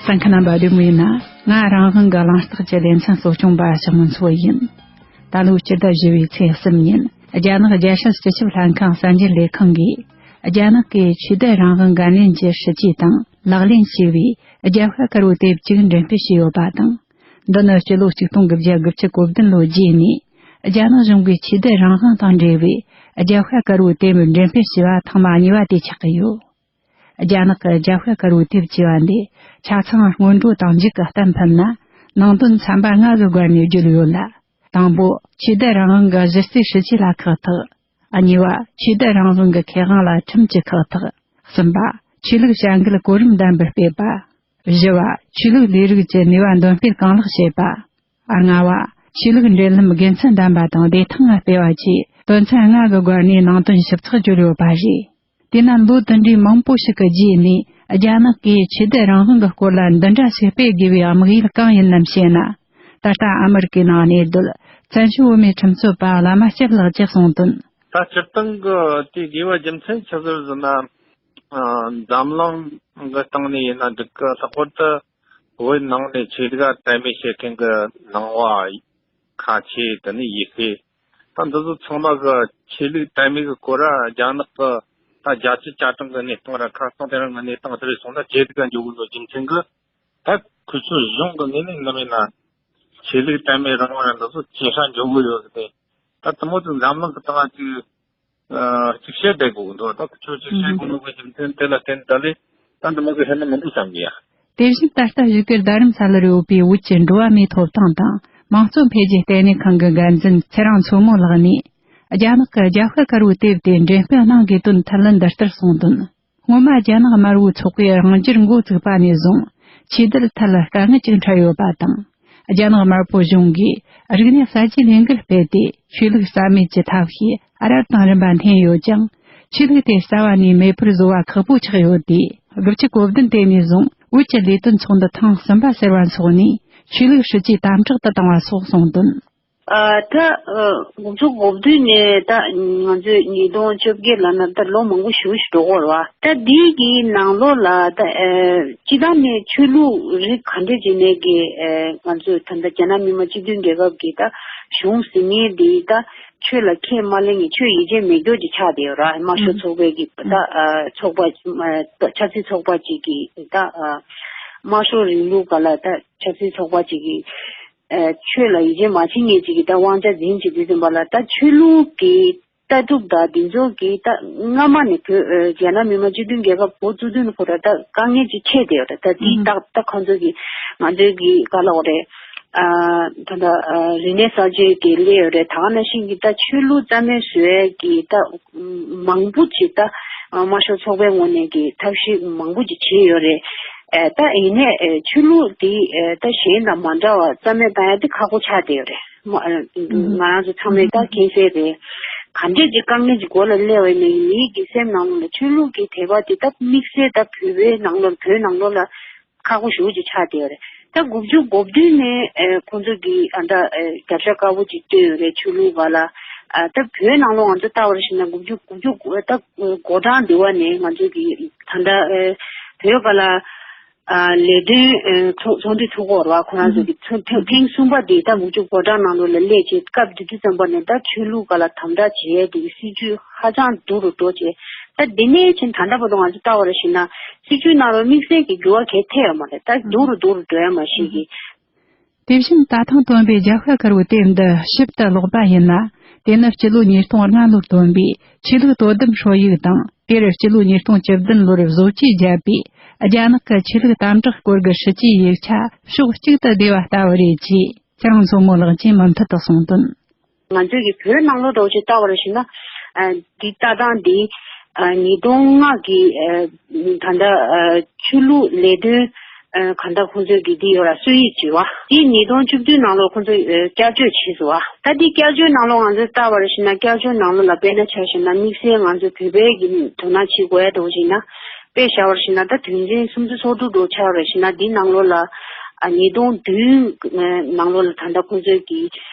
གསན་མཁན་རྣམ་པ་བདེ་མོ་ཡིན་ན། ང་རང་དབང་གི་གླེང་སྟེགས་ཀྱི་ལེ་ཚན་གཙོ་སྐྱོང་པ་ལྕགས་མོ་མཚོ་ཡིན། ད་ལོའི་སྤྱི་ཟླ་བཞི་པའི་ཚེས་གསུམ་ཉིན་རྒྱ་ནག་རྒྱལ་སྲིད་སྤྱི་ཁྱབ་ལྷན་ཁང་གསར་འགྱུར་ལས་ཁང་གིས་རྒྱ་ནག་གི་ཆོས་དད་རང་དབང་འགན་ལེན་གྱི་སྲིད་ཇུས་དང་ལག་ལེན་བྱས་པའི་རྒྱབ་ཤ་དཀར་བོའི་དེབ་ཅིག་འགྲེམས་སྤེལ་བྱས་ཡོད་པ་དང་། འདི་ནི་སྤྱི་ལོ་ཆིག་སྟོང་དགུ་བརྒྱ་དགུ་བཅུ་གོ་བདུན་ལོ་རྗེས་ནས་རྒྱ་ནག་གཞུང་གིས་ཆོས་དད་རང་དབང་དང་འབྲེལ་བའི་རྒྱབ་ཤ་དཀར་བོའི་དེབ་འགྲེམས་སྤེལ་བྱས་པ་ཐེངས་མ་གཉིས་པ་དེ་ཆགས་ཀྱི་ཡོད། རྒྱ་ནག་གི་རྒྱབ་ཤ་དཀར་བོའི་དེབ་ཅེས་པ་འདི་ཆ་ཚང་སྔོན་འགྲོ་དང་མཇུག་གི་གཏམ་ཕབ་ན་ནང་དོན་ཚན་པ་ལྔ་གི་བར་ནས་བརྗོད་ཡོད་ལ། དང་པོ། ཆོས་དད་རང་དབང་གི་གཞི་རྩའི་སྲིད་ཇུས་ལ་ཁག་ཐེག་གཉིས་པ། ཆོས་དད་རང་དབང་གི་ཁེ་དབང་ལ་ཁྲིམས་ཀྱི་ཁག་ཐེག་གསུམ་པ། ཆོས་ལུགས་བྱ་འགུལ་གོ་རིམ་ལྡན་པར་སྤེལ་བ། བཞི་བ། ཆོས་ལུགས་ལས་རིགས་ཀྱི་ནུས་པ་འདོན་སྤེལ་གང་ལེགས་བྱེད་པ། ལྔ་བ། ཆོས་ལུགས་འབྲེལ་ལམ་དགེ་མཚན་ལྡན་པ་དང་བདེ་ཐང་ངང་སྤེལ་བ་བཅས་དོན་ཚན་ལྔ་གི་བར་ནས་ནང་དོན་ཞིབ་ཚགས་བརྗོད་ཡོད་པ་རེད། དེས་ན་ལོ་དེ་འདྲའི་མང་པོ་ཞིག་གི་རྗེས་ནས་རྒྱ་ནག་གིས་ཆོས་དད་རང་དབང་གི་སྐོར་ལ་འདི་འདྲ་ཞིག་སྤེལ་དགོས་པའི་དམིགས་ཡུལ་གང་ཡིན་ནམ་ཞེ་ན། ད་ལྟ་ཨ་མི་རི་ཀའི་ནང་གནས་སྡོད་བཙན་བྱོལ་བོད་མིའི་ཁྲིམས་རྩོད་པ་བླ་མ་སྐྱབས་ལགས་ཀྱིས་གསུངས་དོན། ད་སྤྱིར་བཏང་གི་དེ་དགོས་པ་རྒྱུ་མཚན་ཆི་ཟིག་ཟེར་ན། ཨ། འཛམ་གླིང་གི་སྟེང་ནས་ཡིན་ན་འགྲིག་གི། ལྷག་པར་དུ་བོད་ནང་ནས་ཆོས་ལུགས་དད་མོས་བྱེད་མཁན་གྱི་ནང་པ་ཁ་ཆེ་དེ་ནས་ཡེ་ཤེས། ད་འདི་ཚོ་ཚང་མ་གི་ཆོས་ལུགས་དད་མོས་ཀྱི་སྐོར་ར་རྒྱ་ནག་གི་ད་རྒྱལ་སྤྱི་བཅའ་ཁྲིམས་ཀྱི་གནས་སྟངས་ར་ཁ་སང་དེ་རིང་གི་གནས་སྟངས་དེ་རེད་སོང་ན་ཇེ་སྡུག་ག་འགྱོ་གི་ཡོད། རྒྱུ་མཚན་གྱི་ད་ཁོ་ཚོའི་གཞུང་གི་ངོས་ནས་ངམ་ཡིན་ན་ཆོས་ལུགས་དད་མོས་རང་དབང་ར་འདི་ཚོ་ཇེ་ཤ་འགྱོ་གི་ཡོད་ཟེར་ཏེ། ད་དེ་མོ་ཚོ་འཛམ་གླིང་གི་སྟེང་ལ་ཅིག་ཨ། ཅིག་བཤད་བསྡད་དགོས་ཀྱི་འདུག་ད་ཁྱོད་ཅིག་བཤད་དགོས་ནོ་གི་རྒྱུ་མཚན་དེ་ལ་བརྟེན་ད་ལས་ད་འདི་མོ་གི་ཧེ་ན་མི་འདུག་བསམ་གི་ཡ། དེ་བཞིན་ད་ལྟ་བཞུགས་སྒར་རྡ་རམ་ས་ལར་ཡོད་པའི་བོད་ཀྱི་འགྲོ་བ་མིའི་ཐོབ་ཐང་དང་དམངས་གཙོ་འཕེལ་རྒྱས་ལྟེ་གནས་ཁང་གི་འགན་འཛིན་ཚེ་རིང་མཚོ་མོ་ལགས་ནས་རྒྱ་ནག་གི་རྒྱབ་ཤ་དཀར་བོའི་དེབ་དེ་འགྲེམས་སྤེལ་གནང་དགོས་དོན་ཐད་ལ་འདི་ལྟར་གསུངས་དོན། སྔོན་མ་རྒྱ་ནག་དམར་པོའི་ཚོགས་པས་རང་རྒྱལ་འགོ་བཙུགས་པ་ནས་བཟུང་ཆོས་དད་ཐད་ལ་དཀའ་ངལ་ཅིག་འཕྲད་ཡོད་པ་དང་། རྒྱ་ནག་དམར་པོ་གཞུང་གིས་རིག་གནས་གསར་བརྗེའི་ལས་འགུལ་སྤེལ་ཏེ་ཆོས་ལུགས་རྩ་མེད་ཀྱི་ཐབས་ཤེས་རབ་དང་རིམ་པ་འཐེན་ཡོད་ཀྱང་། ཆོས་ལུགས་དེ་རྩ་བ་ནས་མེད་པར་བཟོ་བ་ཁག་པོ་ཆགས་ཡོད་དེ། དགུ་བཅུ་གོ་བདུན་དེ་ནས་བཟུང་བོད་ཀྱི་ལས་དོན་ཚོགས་འདུ་ཐེངས་གསུམ་པ་ཟེར་བ་འཚོགས་ནས་ཆོས་ལུགས་སྲིད་ཇུས་དམ་དྲག་ཏུ་བཏང་བ་སོགས་གསུངས་དོན། ཨ། ད་ཨ། དགུ་བཅུ་གོ་བདུན་ནས་ད་ང་ཚོས་ཉིས་སྟོང་བཅོ་བརྒྱད་ལ་ན་ད་ལོ་མང་པོ་ཞེ་པོ་ཞིག་འགྲོ་གི་ཡོད་རེད་བ། ད་འདི་གི་ནང་ལོགས་ལ་ད་ཨ། སྤྱི་བཏང་ནས་ཆོས་ལུགས་རིགས་ག་འདྲས་བྱས་ནས་གི་ཨ། ང་ཚོས་ད་ལྟ་རྒྱ་ནག་མི་དམངས་སྤྱི་མཐུན་རྒྱལ་ཁབ་ཀྱི་ད་གཞུང་ཟེར་མཁན་འདི་ད་ཆོས་ལ་ཁས་མ་ལེན་མཁན་ཆོས་ཡིད་ཆེས་མེད་མཁན་ཅིག་ཆགས་བསྡད་ཡོད་རེད། དམར་ཤོག་ཚོགས་པའི་གི་ད་ཨ། ཚོགས་པ་ཨ། ཆབ་སྲིད་ཚོགས་པ་ཅིག་གི་ད་ཨ། དམར་ཤོག་རིང་ལུགས་སྒང་ལ་ད་ཆབ་སྲིད་ཚོགས་པ་ཅིག་གི་ཨ། ཆོས་ལ་ཡིད་ཆེས་མ་བྱེད་མཁན་ཅིག་གི་ད་དབང་ཆ་འཛིན་བྱེད་དུས་ཙམ་པ་ལ་ད་ཆོས་ལུགས་ཀྱི་ལྟ་གྲུབ་དང་འདི་ཚོ་གི་ད་སྔ་མ་ནས་བོད་ཨ། རྒྱ་ནག་མི་དམངས་སྤྱི་མཐུན་རྒྱལ་ཁབ་འགོ་བཙུགས་དུས་ནས་ཁོ་ར་ད་དཀའ་ངལ་ཅིག་འཕྲད་བསྡད་ཡོད་རེད། ད་དེ་ད་ད་ཁོང་ཚོ་གི་ང་ཚོའི་གི་ག་ལབ་དགོས་རེད། ཨ། ད་ད་ཨ། རིག་གནས་གསར་བརྗེ་གི་སླེབས་ཡོད་རེད། ད་ག་ནང་བཞིན་གི་ད་ཆོས་ལུགས་རྩ་མེད་བཟོ་ཡས་གི་ད་མང་པོ་ཅིག་ད་དམར་ཤོག་ཚོགས་པའི་ངོས་ནས་ཀྱི་ཐབས་ཤེས་མང་པོ་ཅིག་བྱས་ཡོད་རེད། ཨེ། ད་ཡིན་ནའི་ཨེ། ཆོས་ལུགས་འདི་ཨེ། ད་གཞན་དང་མ་འདྲ་བ་རྩ་མེད་བཏང་ཡ་དེ་ཁག་པོ་ཆགས་བསྡད་ཡོད་རེད། མ་ཨེ། ང་རང་ཚོ་ཚང་མས་ད་མཁྱེན་གསལ་རེད། ག་འདྲས་ཀྱི་དཀའ་ངལ་ཅིག་མགོ་ལ་སླེབས་པ་ཡིན་ནའི་མིའི་གི་སེམས་ནང་ལ་ཆོས་ལུགས་ཀྱི་དད་པ་དེ་ད་དམིགས་བསལ་ད་བོད་པའི་ནང་ལོགས་བོད་ནང་ལོགས་ལ་ཁག་པོ་ཞེ་པོ་ཅིག་ཆགས་བསྡད་ཡོད་རེད། ད་དགུ་བཅུ་གོ་བདུན་ནས་ཨེ། ཁོང་ཚོ་གིས་ཨ། ད་ཨེ། རྒྱབ་ཤ་དཀར་པོ་ཅིག་བཏོན་ཡོད་རེད་ཆོས་ལུགས་སྒང་ལ། ཨ། ད་བོད་ནང་ལོགས་ང་ཚོ་ལྟ་བ་རེ་བྱས་ན་དགུ་བཅུ་དགུ་བཅུ་ད་འགོ་གྲངས་འདི་བ་ནས་ང་ཚོ་གིས་ད་ལྟ་ཨེ། བོད་སྒང་ལ་ཨ། ལས་དོན་ཨེ། ཚོགས་ཚོགས་འདུ་ཚོགས་ཀྱི་ཡོད་རེད་བ། ཁོ་རང་ཚོ་གིས་ཚོགས་ཐེངས་ཐེངས་གསུམ་པ་འདི་ད་དགུ་བཅུ་འགོ་གྲངས་ནང་ལོགས་ལ་སླེབས་བྱས་སྐབས་དེ་དུས་ཙམ་པ་ནས་ད་ཆོས་ལུགས་སྒང་ལ་དམ་དྲག་བྱེད་ཡས་དེ་གི་སྲིད་ཇུས་ཧ་ཅང་སྡུག་རུ་འགྲོ་བྱས། ད་དེ་ནས་ཕྱིན་ད་ལྟ་བར་དུ་ང་ཚོ་ལྟ་བ་རེ་བྱས་ན་སྲིད་ཇུས་ནང་ལ་དམིགས་བསལ་གྱི་འགྱུར་བ་གང་ཡང་ཐེབས་ཡོད་མ་རེད། ད་སྡུག་རུ་སྡུག་རུ་འགྲོ་ཡ་མ་ཤེས་ཀྱི། དེ་བཞིན་ད་ཐེངས་བཏོན་པའི་རྒྱབ་ཤ་དཀར་བོའི་དེབ་འདི་ཞིབ་ཏུ་ཀློག་པ་ཡིན་ན། དེ་ནི་སྤྱི་ལོ་ཉིས་སྟོང་ལྔ་ལོར་བཏོན་པའི་ཆོས་ལུགས་དོ་དམ་ཧྲོལ་ཡིག་དང་། དེར་སྤྱི་ལོ་ཉིས་སྟོང་བཅུ་བདུན་ལོར་བཟོ་བཅོས་བརྒྱབ་པའི་རྒྱ་ནག་གི་ཆོས་ལུགས་དམ་དྲག་སྐོར་གྱི་སྲིད་ཇུས་ཡིག་ཆ་ཕྱོགས་གཅིག་ཏུ་བསྡུས་པ་ལྟ་བུ་རེད་ཅེས་ཚེ་རིང་མཚོ་མོ་ལགས་ཀྱིས་མུ་མཐུད་དུ་གསུངས་དོན། ང་ཚོས་ཀྱི་བོད་ནང་ལོགས་འདྲ་བོ་ཅིག་ལྟ་བ་རེ་བྱས་ན། ཨ། འདི་ལྟ་སྟངས་འདི་ཨ། ཉིས་སྟོང་ལྔ་གི་ཨ། ད་ལྟ་ཨ། ཆོས་ལུགས་ལས་དོན་ ཨ་གང་ལྟར་ཁོང་ཚོས་ཀྱི་འདི་ཡོད་ལ་སྲོལ་ཡིག་བྱས་པ། དེ་ཉིས་སྟོང་བཅུ་བདུན་ནང་ལོགས་ཁོང་ཚོས་ཨ་བསྐྱར་བཅོས་བྱས་སོང་བ། ད་འདི་བསྐྱར་བཅོས་ནང་ལོགས་ང་ཚོས་ལྟ་བར་ཞིག་ན་བསྐྱར་བཅོས་ནང་ལོགས་ལ་དཔེར་ན་ཆ་བཞག་ན་དམིགས་བསལ་ང་ཚོས་བོད་པའི་གི་དོ་སྣང་བྱེད་དགོས་ཡ་དེ་འོ་ཞིག་ན། དཔེ་བཞག་པར་ཞིག་ན་ད་དོན་ཚན་སུམ་ཅུ་སོ་དྲུག་འགྲོ་ཆགས་པར་ཞིག་ན་འདི་ནང་ལོགས་ལ་ཨ་ཉིས་སྟོང་བདུན་ནང་ལོགས་ལ་ད་ལྟ་ཁོང་ཚོས་ཀྱི་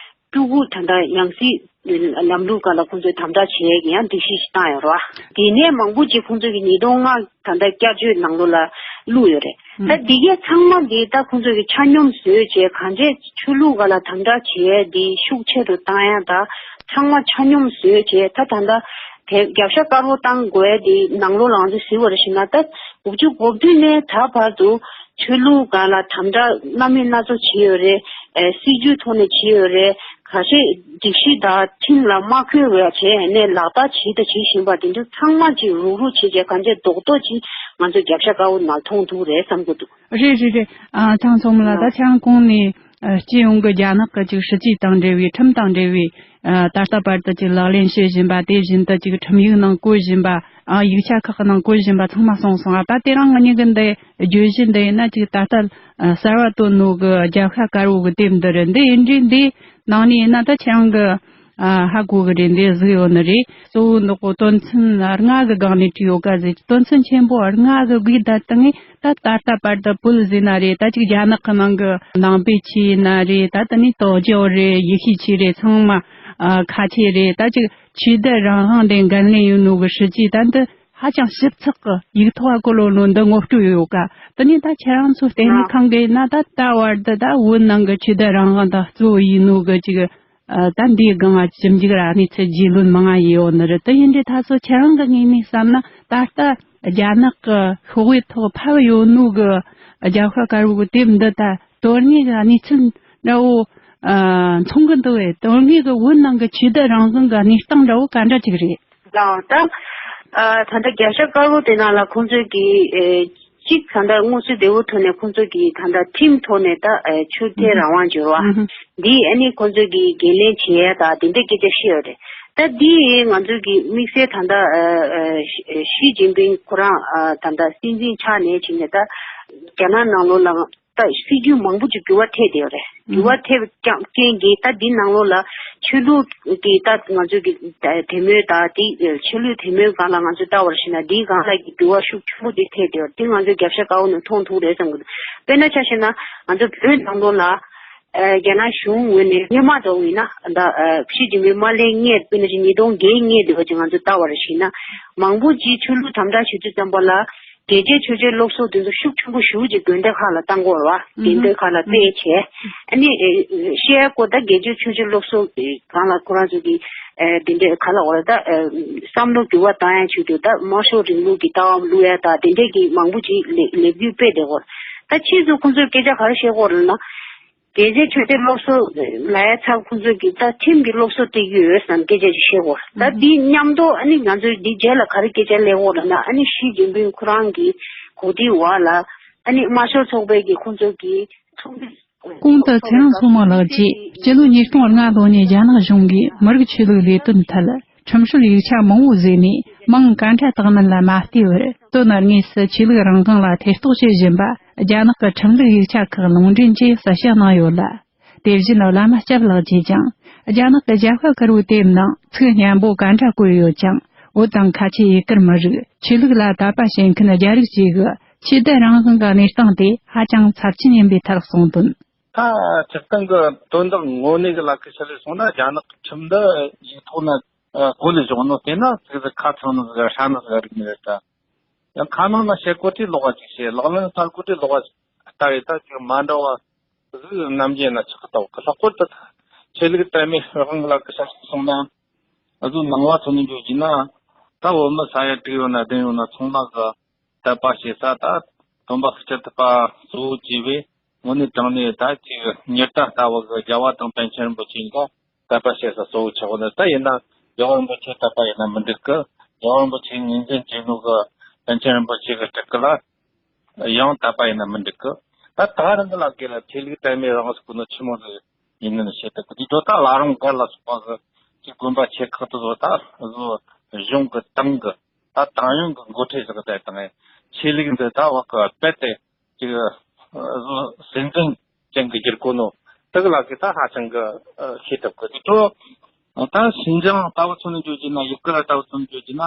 སྤྲུལ་སྐུ་ད་ལྟ་ཡང་སྲིད་ལམ་ལུགས་སྒང་ལ་ཁོང་ཚོས་དམ་དྲག་བྱེད་ཡས་ཀྱི་ཡང་སྒྲིག་གཞི་ཞིག་བཏང་ཡོད་རེད་བ། དེ་ནས་མང་པོ་ཅིག་ཁོང་ཚོས་ཀྱི་ཉིས་སྟོང་ལྔ་ད་ལྟ་བསྐྱར་བཅོས་ནང་ལོགས་ལ་བླུགས་ཡོད་རེད། ད་འདི་གས་ཚང་མ་འདི་ད་ཁོང་ཚོས་ཀྱི་ཆ་སྙོམས་བཟོས་བྱས་གང་བྱས་ཆོས་ལུགས་སྒང་ལ་དམ་དྲག་བྱེད་ཡས་འདི་ཤུགས་ཆེ་རུ་བཏང་ཡ་ད་ཚང་མ་ཆ་སྙོམས་བཟོས་བྱས་ད་ད་ལྟ་དེ་རྒྱབ་ཤ་དཀར་པོ་བཏང་དགོས་ཡ་འདི་ནང་ལོགས་ལ་ང་ཚོས་གཟིགས་པར་ཞིག་ན་ད་དགུ་བཅུ་གོ་བདུན་ནས་ད་བར་དུ་ཆོས་ལུགས་སྒང་ལ་དམ་དྲག་སྣ་མིན་སྣ་ཚོགས་བྱས་ཡོད་རེད། ཨེ་སྲིད་ཇུས་ཐོག་ནས་བྱས་ཡོད་རེད། ཁ་ཤས་སྒྲིག་གཞི་དང་ཁྲིམས་ལ་མ་འཁོད་པ་བྱས་ནས་ལག་བསྟར་བྱས་དང་བྱེད་བཞིན་པ་དེ་ཚོ་ཚང་མ་ཅིག་རུག་རུག་བྱས་བྱས་གང་ཅི་རྡོག་རྡོག་ཅིག་ང་ཚོ་རྒྱབ་ཤ་དཀར་པོ་ནང་མཐོང་ཐུབ་རེད་བསམ་གྱི་འདུག་རེད་རེད་རེད། ཨ་ཚང་ཚང་མ་ལ་ད་ཆང་གོང་ནས་ཨ་སྤྱི་ཡོངས་ཀྱི་རྒྱ་ནག་གི་ཅིག་སྲིད་ཇུས་དང་འབྲེལ་བའི་ཁྲིམས་དང་འབྲེལ་བའི་ཨ་ད་ལྟ་བར་དུ་ཅིག་ལག་ལེན་བྱེད་བཞིན་པ་དེ་བཞིན་དུ་ཅིག་ཁྲིམས་ཡིག་ནང་བཀོད་བཞིན་པ་ཨ་ཡིག་ཆ་ཁག་གི་ནང་བཀོད་བཞིན་པ་ཚང་མ་གསུངས་སོང་ཨ། ད་དེ་རིང་ང་གཉིས་ཀྱི་འདི་བརྗོད་གཞི་འདི་ཡིན་ན་ཅིག་ད་ལྟ་ཨ་གསར་བ་བཏོན་ནོ་གི་རྒྱབ་ཤ་དཀར་པོ་གི་དེབ་འདི་རེད། འདི་ཡིན་འདྲའི་འདི་ནང་ནས་ཡིན་ན་ད་ཁྱེད་རང་གི་ཨ་ཧ་གོ་གི་རེད། འདི་གཟིགས་ཡོད་ནི་རེད། གཙོ་བོ་འདི་གོ་དོན་ཚན་ལྔ་གི་སྒང་ནས་བྲིས་ཡོད་ག་ཟེར། དོན་ཚན་ཆེན་པོ་ལྔ་གི་དགུའི་བརྡ་དེ་ངས་ད་ད་ལྟ་བར་དུ་བོད་ཟེར་ན་རེད། ད་ཅིག་རྒྱ་ནག་གི་ནང་གི་ནང་པའི་ཆོས་ཡིན་ན་རེད། ད་དེ་ནས་ཏའོ་ཇའོ་རེད། ཡེ་ཤུའི་ཆོས་རེད། ཚང་མ་ཨ་ཁ་ཆེ་རེད། ད་ཅིག་ཆོས་དད་རང་དབང་དེ་འགན་ལེན་ཡོད་ནོ་གི་སྲིད་ཇུས་ད་འདི་ཧ་ཅང་ཞིབ་ཚགས་ཀྱི་ཡིག་ཐོག་ག་བཀོད་ཡོད་ནོ་འདི་ངོ་སྤྲོད་ཡོད་ག་དེ་ནས་ད་ཁྱེད་རང་ཚོ་ལྟེ་གནས་ཁང་གིས་ན་ད་ད་བར་དུ་ད་བོད་ནང་གི་ཆོས་དད་རང་དབང་དང་གཙོ་བོ་ཡིན་ནོ་གི་ཅིག་ཨ་ད་འདིའི་སྒང་ང་ཞིབ་འཇུག་ར་གནས་ཚུལ་རྒྱུས་ལོན་མང་ང་ཡོད་ནི་རེད། དེ་ཡིན་དུས་ད་ཚོ་ཁྱེད་རང་གི་ངོས་ནས་བསམ་ན་ད་ལྟ་རྒྱ་ནག་གི་ཤོག་བུའི་ཐོག་ཕབ་ཡོད་ནོ་གི་རྒྱབ་ཤ་དཀར་པོ་གི་དེབ་འདི་ད་དོན་དངོས་གི་གནས་ཚུལ་འདྲ་བོ་ཨ་མཚུངས་གི་འདུག་བས། དོན་དངོས་གི་བོད་ནང་གི་ཆོས་དད་རང་དབང་གི་གནས་སྟངས་འདྲ་བོ་ག་འདྲ་ཅིག་རེད། ལགས་ད། ཨ་ད་ལྟ་རྒྱབ་ཤ་དཀར་པོ་དེ་ནང་ལ་ཁོང་ཚོས་ཀྱི་ཨེ་གཅིག་ད་ལྟ་མངོན་གསལ་དོད་པོ་ཐོག་ནས་ཁོང་ཚོས་ཀྱི་ད་ལྟ་ཁྲིམས་ཐོག་ནས་ད་ཨེ་ཆོས་དད་རང་དབང་སྦྱོར་བ་འདི་ཨ་ནི་ཁོང་ཚོས་ཀྱི་འགན་ལེན་བྱེད་ཡ་ད་དེ་འདྲའི་སྐད་ཆ་བཤད་ཡོད་རེད། ད་འདི་ང་ཚོས་ཀྱི་དམིགས་བསལ་ད་ལྟ་ཨེ་ཨེ་ཞི་ཅིན་ཕིང་ཁོ་རང་ཨ་ད་ལྟ་སྲིད་འཛིན་ཆགས་ནས་བྱས་ནས་ད་རྒྱ་ནག་ནང་ལོགས་ལ། ད་སྲིད་ཇུས་མང་པོ་ཅིག་འགྱུར་བ་ཐེབས་བསྡད་ཡོད་རེད། འགྱུར་བ་ཐེབས་ཀྱང་རྐྱེན་གྱིས་ད་འདི་ནང་ལོགས་ལ་ཆོས་ལུགས་ཀྱི་ད་ང་ཚོས་ཀྱི་དད་མོས་དང་དེ་ཆོས་ལུགས་དད་མོས་སྒང་ལ་ང་ཚོས་ལྟ་བར་ཞིག་ན་འདིའི་སྒང་ལ་ཀྱི་འགྱུར་བ་ཤུགས་ཆེན་པོ་ཅིག་ཐེབས་བསྡད་ཡོད་རེད། དེ་ང་ཚོས་རྒྱབ་ཤ་དཀར་པོ་ནས་མཐོང་ཐུབ་རེད་བསམ་གི་འདུག་དཔེར་ན་ཆ་བཞག་ན་ང་ཚོ་བོད་ནང་ལོགས་ལ་རྒྱ་ནག་གཞུང་ངོས་ནས་སྔོན་མ་འདྲ་བོ་ཡིན་ན་ད་ཞི་ཅིན་ཕིང་མ་སླེབས་སྔོན་དཔེར་ན་ཅིག་ཉིས་སྟོང་བརྒྱད་སྔོན་དེ་བ་ཅིག་ང་ཚོས་ལྟ་བར་ཞིག་ན་མང་པོ་ཅིག་ཆོས་ལུགས་དམ་དྲག་བྱེད་དུས་ཙམ་པ་ལ། རྒྱལ་སྤྱིའི་ཆོས་བྱེད་སློབ་གསོ་དེ་ཚོ་ཤུགས་ཆེན་པོ་ཞེ་པོ་ཅིག་དགོན་སྡེ་ཁག་ལ་བཏང་གི་ཡོད་རེད་བ། དགོན་སྡེ་ཁག་ལ་སྤེལ་བྱས། ཨ་ནི་ཨེ་བཤད་ཡ་སྐོར་ད་རྒྱལ་སྤྱིའི་ཆོས་བྱེད་སློབ་གསོ་སྒང་ལ་ཁོ་རང་ཚོ་གི་ཨེ་དེ་འདྲའི་ག་ལ་འོ་རེད་ད་ཨེ་བསམ་བློ་འགྱུར་བ་བཏང་ཡ་ཆེད་དུ་ད་དམར་ཤོག་རིང་ལུགས་ཀྱི་ལྟ་བ་བླུག་ཡ་ད་དེ་འདྲའི་གི་མང་པོ་ཅིག་ལས་ལས་འགུལ་སྤེལ་བསྡད་ཡོད་རེད། ད་ཕྱིས་སུ་ཁོང་ཚོས་སྐད་ཆ་ག་རེ་བཤད་ཀྱི་ཡོད་རེད་ལབ་ན། རྒྱལ་སྤྱིའི་ཆོས་བྱེད་སློབ་གསོ་ལབ་ཡ་ཚབ་ཁོང་ཚོས་ཀྱི་ད་ཁྲིམས་ཀྱི་སློབ་གསོ་སྤྲད་ཀྱི་ཡོད་བསམ་སྐད་ཆ་ཅིག་བཤད་ཀྱི་ཡོད་རེད། ད་འདི་མཉམ་དུ་ཨ་ནི་ང་ཚོས་འདི་རྗེས་ལ་ག་རེ་སྐད་ཆ་སླེབས་ཀྱི་ཡོད་རེད་ལབ་ན་ཨ་ནི་ཞི་ཅིན་ཕིང་ཁོ་རང་གི་གོ་སྒྲིག་འོག་ལ་ཨ་ནི་དམར་ཤོག་ཚོགས་པའི་གི་ཁོང་ཚོ་གི་ཚོགས་འདུ། གོང་དུ་ཚེ་རིང་མཚོ་མོ་ལགས་ཀྱིས་སྤྱི་ལོ་ཉིས་སྟོང་ལྔ་ལོ་ནས་རྒྱ་ནག་གཞུང་གིས་མི་རིགས་ཆོས་ལུགས་ལས་དོན་ཐད་ཁྲིམས་སྲོལ་ཡིག་ཆ་མང་བོ་བཟོས་ནས་མིང་ག་འདྲ་བཏགས་མིན་ལ་མ་བལྟས་པར་དོན་དངོས་སུ་ཆོས་ལུགས་རང་དབང་ལ་ཐེ་གཏོགས་བྱེད་བཞིན་པ་རྒྱ་ནག་གི་ཁྲིམས་ལུགས་ཡིག་ཆ་ཁག་ལུང་འདྲེན་གྱིས་གསལ་བཤད་གནང་ཡོད་ལ། དེ་བཞིན་བླ་མ་སྐྱབས་ལགས་ཀྱིས་ཀྱང་རྒྱ་ནག་གི་རྒྱབ་ཤ་དཀར་པོའི་དེབ་ནང་ཚིག་སྙན་པོ་ག་འདྲ་བཀོད་ཡོད་ཀྱང་བོད་དང་ཁ་ཆེ་ཡུལ་གྱར་མི་རིགས་ཆོས་ལུགས་ལ་དད་པ་བྱེད་མཁན་རྒྱ་རིགས་ཅིག་གི་ཆོས་དད་རང་དབང་གི་གནས་སྟངས་དེ་ཧ་ཅང་ཚབས་ཆེན་ཡིན་པའི་ཐད་གསུངས་དོན། ད་སྤྱིར་བཏང་གི་དོན་དག་དངོས་གནས་ཀྱི་ལ་ཁ་ཆ་ལས་སོང་ན་རྒྱ་ནག་གི་ཁྲིམས་འདི་ཡིག་ཐོག་ན་ཨ་གོ་ལས་བཞག་ནོ་དེ་ན་ཚིག་ཟིག་ཁ་ཚང་ནི་ཟིག་ཧྲ་ནི་ཟིག་རིག་ནི་རེད་ད། ཡང་ཁ་ནང་ན་བཤད་གོ་དུས་ལོགས་ཀ་ཅིག་བཤད། ལག་ལེན་སླ་གོ་དུས་ལོགས་ཀ་ཅིག་ལྟ་བའི་ད་ཅིག་མ་འདྲ་བ་ཟིག་ནམ་རྒྱུན་ན་ཆགས་ཀྱི་ལྟ་བུ་གི། ལྷག་པར་དུ་ཆོས་ལུགས་དད་མོས་དབང་ལ་གི་ཆ་ཞིག་སོང་ན་ཨ་ཟུ་ནང་བ་ཚོ་ནས་འཇོག་རྒྱུ་ན་ད་བོད་མི་ས་ཡ་དྲུག་ཡོད་ན་བདུན་ཡོད་ན་ཚང་མ་གི་དད་པ་བྱེད་ས་ད་སྟོན་པ་སྐུ་ཕྲེང་བཅུ་པ་གཙོ་བོ་བྱས་པའི་དངོས་གནས་དྲང་གནས་ད་ཅིག་ཉི་ཟླ་ལྟ་བུ་གི་རྒྱལ་བ་དང་པཎ་ཆེན་རིན་པོ་ཆེ་འགའ་དད་པ་བྱེད་ས་གཙོ་བོ་ཆགས་ནས། ད་ཡིན་ན་རྒྱལ་བ་རིན་པོ་ཆེ་དད་པ་ཡིན་ན་མི་འགྲིག་གི། རྒྱལ་བ་རིན་པོ་ཆེ་ཉིན་མཚན་གྱི་ནོ་གི་པཎ་ཆེན་རིན་པོ་ཆེ་གི་སྤྲུལ་སྐུ་ལ་ཡང་དད་པ་ཡིན་ན་མི་འགྲིག་གི། ད་ད་རང་གི་ལ་སྐད་ལ་ཆོས་ལུགས་དད་མོས་རང་ཟེར་གོ་ནོ་ཆི་མོ་ཟིག་ཡིན་ནི་བཤད་ད་གི་དུས་དོ་ད་བླ་རུང་སྒར་ལ་སོགས་པ་གི་ཅིག་དགོན་པ་ཆེ་ཁག་ཏུ་བཟོ་ད་བཟོ་གཞུང་གི་ཏང་གི་ད་ཏང་ཡོན་གི་འགོ་ཁྲིད་ཟིག་གི་ད་དང་ཆོས་ལུགས་འདི་ད་བ་གི་རྦད་དེ་ཅིག་ སེམས་ཅན་ཅན་གྱི་བསྒྱུར་གོ་ནོ་དེ་གི་ལ་གི་ད་ཧ་ཅང་གི་ཤེས་ཐུབ་གི། དེ་ཚོ་ད་ཤིན་ཅང་ལྟ་བུ་ཚོ་ནས་བརྗོད་རྒྱུ་ན། ཡུ་གུར་ལྟ་བུ་ཚོ་ནས་བརྗོད་རྒྱུ་ན།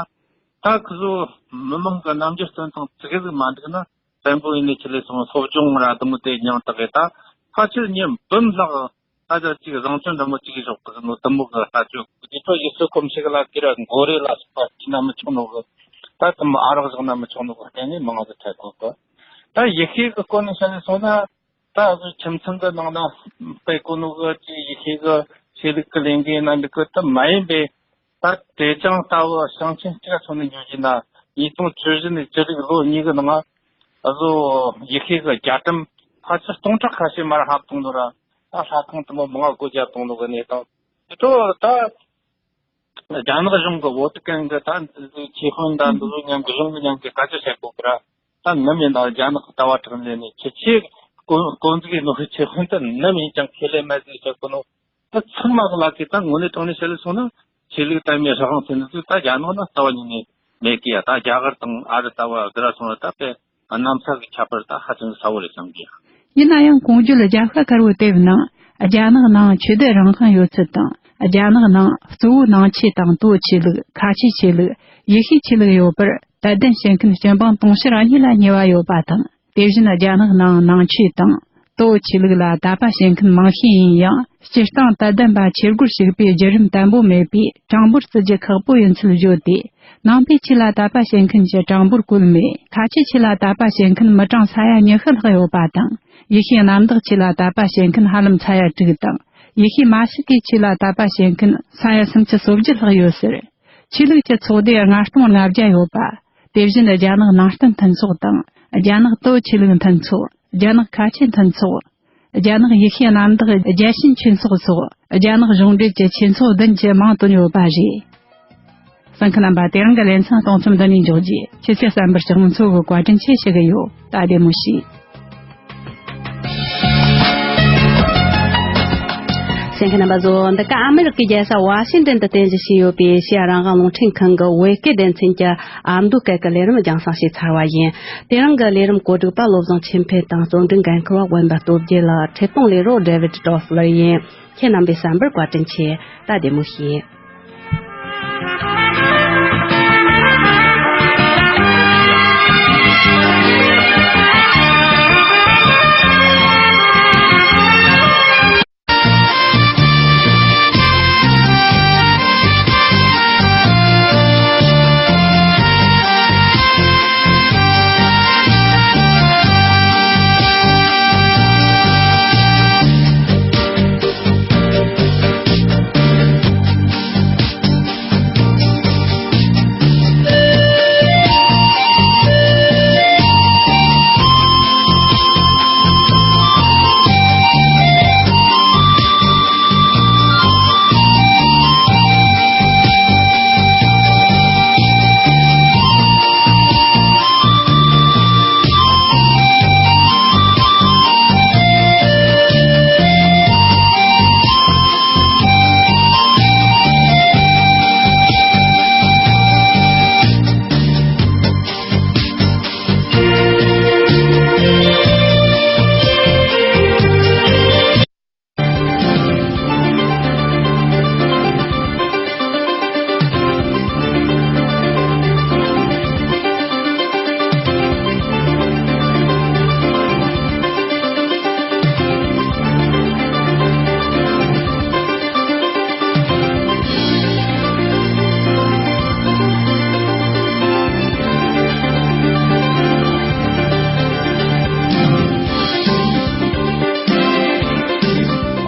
ད་ཁི་ཚོ་མི་མང་གི་རྣམ་འགྱུར་སྟོན་སྟངས་ཙི་གེ་ཟིག་མ་འགྲིག་ན། བཙན་པོ་ཡིན་ནི་ཆི་ལས་སོང་། སློབ་སྦྱོང་ར་དུ་མོ་དེ་མྱང་དག་གི། ད་ཕལ་ཆེར་མྱི་འབུམ་ལྷག་ད་ཆ་གཅིག་བཟང་སྤྱོད་འདྲ་མོ་གཅིག་བཞག་གི་ནོ་དུ་མོ་གི་ལྟ་སྤྱོད། དེ་ཚོ་ཡུལ་སྲོལ་གོམས་གཤིས་ལ་དེ་ར་མགོ་རེ་ལ་སོགས་པ་བྱས་ན་མི་ཆོག་ནོ་གི། ད་དུ་མོ་ཨ་རག་བཞག་ན་མི་ཆོག་ནོ་གི་སྟེང་ནས་མང་ང་ཟིག་ཐལ་གོ་གི། ད་ཡེ་ཤུ་གི་སྐོར་ནས་བཤད་ནས་སོང་ན། ད་ཁྱིམ་ཚང་གི་ནང་ན་སྤེལ་གོ་ནོ་གི་ཅིག་ཡེ་ཤུ་གི་ཆོས་ལུགས་གི་ལས་འགན་ན་འདུག་གི། དེ་མ་ཡིན་པའི་ད་དེ་ཅང་ལྟ་བུ་ཞིང་ཆེན་གཅིག་ཚོ་ནས་འཇོག་རྒྱུ་ན། ཉིས་སྟོང་བཅུ་བཞི་ནས་བཅུ་དྲུག་ལོ་གཉིས་ཀྱི་ནང་ང་བཟོ་ཡེ་ཤུ་གི་རྒྱ་གྲམ་ཕལ་ཆེར་སྟོང་ཕྲག་ཁ་ཤས་མར་ཕབ་བཏང་ནོ་ར། ད་ལྷ་ཁང་དུ་མོ་མང་ང་སྒོ་བརྒྱབ་བཏང་ནོ་གི་གནས་སྟངས་དེ་ཚོ་ད། རྒྱ་ནག་གཞུང་གི་ཝོ་ཏི་ཀན་གི་ད་འདི་ཚོའི་ཆོས་དཔོན་དང་འདི་ཚོ་མཉམ་གི་གཞུང་གི་མཉམ་གི་བཀའ་ཆོས་བྱེད་དགོས་གི་ར། ད་ནམ་ཡིན་ད་རྒྱ་ནག་གི་ལྟ་བ་དྲག་ལས་ནས་ཁྱེད་ཆོས་དཀོན་དཀོན་ཟིག་ཡིན་ནོ། ཆོས་དཔོན་ད་ནམ་ཡིན་ཀྱང་ཁས་ལེན་མེད་ཟིག་བྱེད་དགོས་ནོ། ད་ཚང་མ་གི་ལ་གི་ད་དངོས་གནས་དྲང་གནས་བཤད་ལས་སོང་ན། ཆོས་ལུགས་དད་མོས་རང་དབང་ཟེར་ནི་ཚོ་ད་རྒྱ་ནག་ན་རྩ་བ་ཉིད་ནས་མེད་གི་ཡ། ད་རྒྱ་གར་དང་ཨ་རི་ལྟ་བུ་འདི་ར་སོང་ན་ད་དཔེ་གནམ་ས་གི་ཁྱད་པར་ད་ཧ་ཅང་གི་ཚ་བོ་རེད་བསམ་གི་ཡ། ཡིན་ན་ཡང་གོང་བརྗོད་རྒྱལ་ཁ་དཀར་བོའི་དེབ་ནང་རྒྱ་ནག་ནང་ཆོས་དད་རང་དབང་ཡོད་ཚུལ་དང་། རྒྱ་ནག་ནང་གཙོ་བོ་ནང་ཆོས་དང་ཏོའོ་ཆོས་ལུགས། ཁ་ཆེ་ཆོས་ལུགས། ཡེ་ཤུའི་ཆོས་ལུགས་ཡོད་པར་དད་ལྡན་བྱེད་མཁན་སྤྱི་འབངས་དུང་ཕྱུར་གཉིས་ལ་ཉེ་བ་ཡོད་པ་དང་། དེ་བཞིན་རྒྱ་ནག་ནང་ནང་ཆོས་དང་ཏོའོ་ཆོས་ལུགས་ལ་དད་པ་བྱེད་མཁན་མང་ཤས་ཡིན་ཡང་། སྤྱིར་བཏང་དད་ལྡན་པ་ཆོས་སྒོར་ཞུགས་པའི་བརྒྱུད་རིམ་བརྟན་པོ་མེད་པས་གྲངས་འབོར་བརྩི་རྒྱུ་ཁག་པོ་ཡིན་ཚུལ་བརྗོད་དེ། ནང་པའི་ཆོས་ལ་དད་པ་བྱེད་མཁན་གྱི་གྲངས་འབོར་བཀོད་མེད། ཁ་ཆེ་ཆོས་ལ་དད་པ་བྱེད་མཁན་མི་གྲངས་ས་ཡ་ཉི་ཤུ་ལྷག་ཡོད་པ་དང་། ཡེ་ཤུའི་གནམ་བདག་ཆོས་ལ་དད་པ་བྱེད་མཁན་ཧ་ལམ་ས་ཡ་དྲུག་དང་། ཡེ་ཤུའི་མ་ཤི་ཀའི་ཆོས་ལ་དད་པ་བྱེད་མཁན་ས་ཡ་སུམ་ཅུ་སོ་བརྒྱད་ལྷག་ཡོད་ཟེར། ཆོས་ལུགས་ཀྱི་ཚོགས་སྡེ་ལྔ་སྟོང་ལྔ་བརྒྱ་ཡོད་པ། དེ་བཞིན་རྒྱ་ནག་ནང་བསྟན་མཐུན་ཚོགས་དང་། རྒྱ་ནག་ཏོའོ་ཆོས་ལུགས་མཐུན་ཚོགས། རྒྱ་ནག་ཁ་ཆེ་མཐུན་ཚོགས། རྒྱ་ནག་ཡེ་ཤུའི་གནམ་བདག་རྒྱལ་ཞེན་ཆོས་ཚོགས་སོགས་རྒྱ་ནག་གཞུང་འབྲེལ་གྱི་ཆོས་ཚོགས་བདུན་གྱི་མིང་བཏོན་ཡོད་པ་རེད། གསན་མཁན་རྣམ་པ། དེ་རིང་གི་ལེ་ཚན་གཏོང་མཚམས་འདི་ནས་འཇོག་རྒྱུ། ཁྱེད་ཚོས་གསན་པར་ལྕགས་མོ་མཚོ་གིས་བཀའ་དྲིན་ཆེ་ཞུ་གི་ཡོད། ད་བདེ་མོ་བྱོས། གསན་མཁན་རྣམ་པ་ཚོ། འདི་ག་ཨ་མི་རི་ཀའི་རྒྱལ་ས་ཝ་ཤིང་ཏན་དུ་རྟེན་གཞི་བྱས་ཡོད་པའི་ཨེ་ཤེ་ཡ་རང་དབང་རླུང་འཕྲིན་ཁང་གི་བོད་སྐད་སྡེ་ཚན་གྱི་ཨ་མདོ་སྐད་ཀྱི་ལས་རིམ་རྒྱང་སྲིང་བྱས་ཚར་བ་ཡིན། དེ་རིང་གི་ལས་རིམ་གོ་སྒྲིག་པ་བློ་བཟང་ཆོས་འཕེལ་དང་། གཙོ་འཛིན་འགན་འཁུར་བ་དབེན་པ་སྟོབས་རྒྱལ། འཁྲིད་གཏོང་ལས་རོགས་ཌེ་བིད་ཏྲོ་ཕི་ལར་ཡིན། ཁྱེད་རྣམ་པའི་གསན་པར་བཀའ་དྲིན་ཆེ། ད་བདེ་མོ་བྱོས།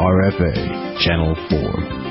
R F A, Channel four.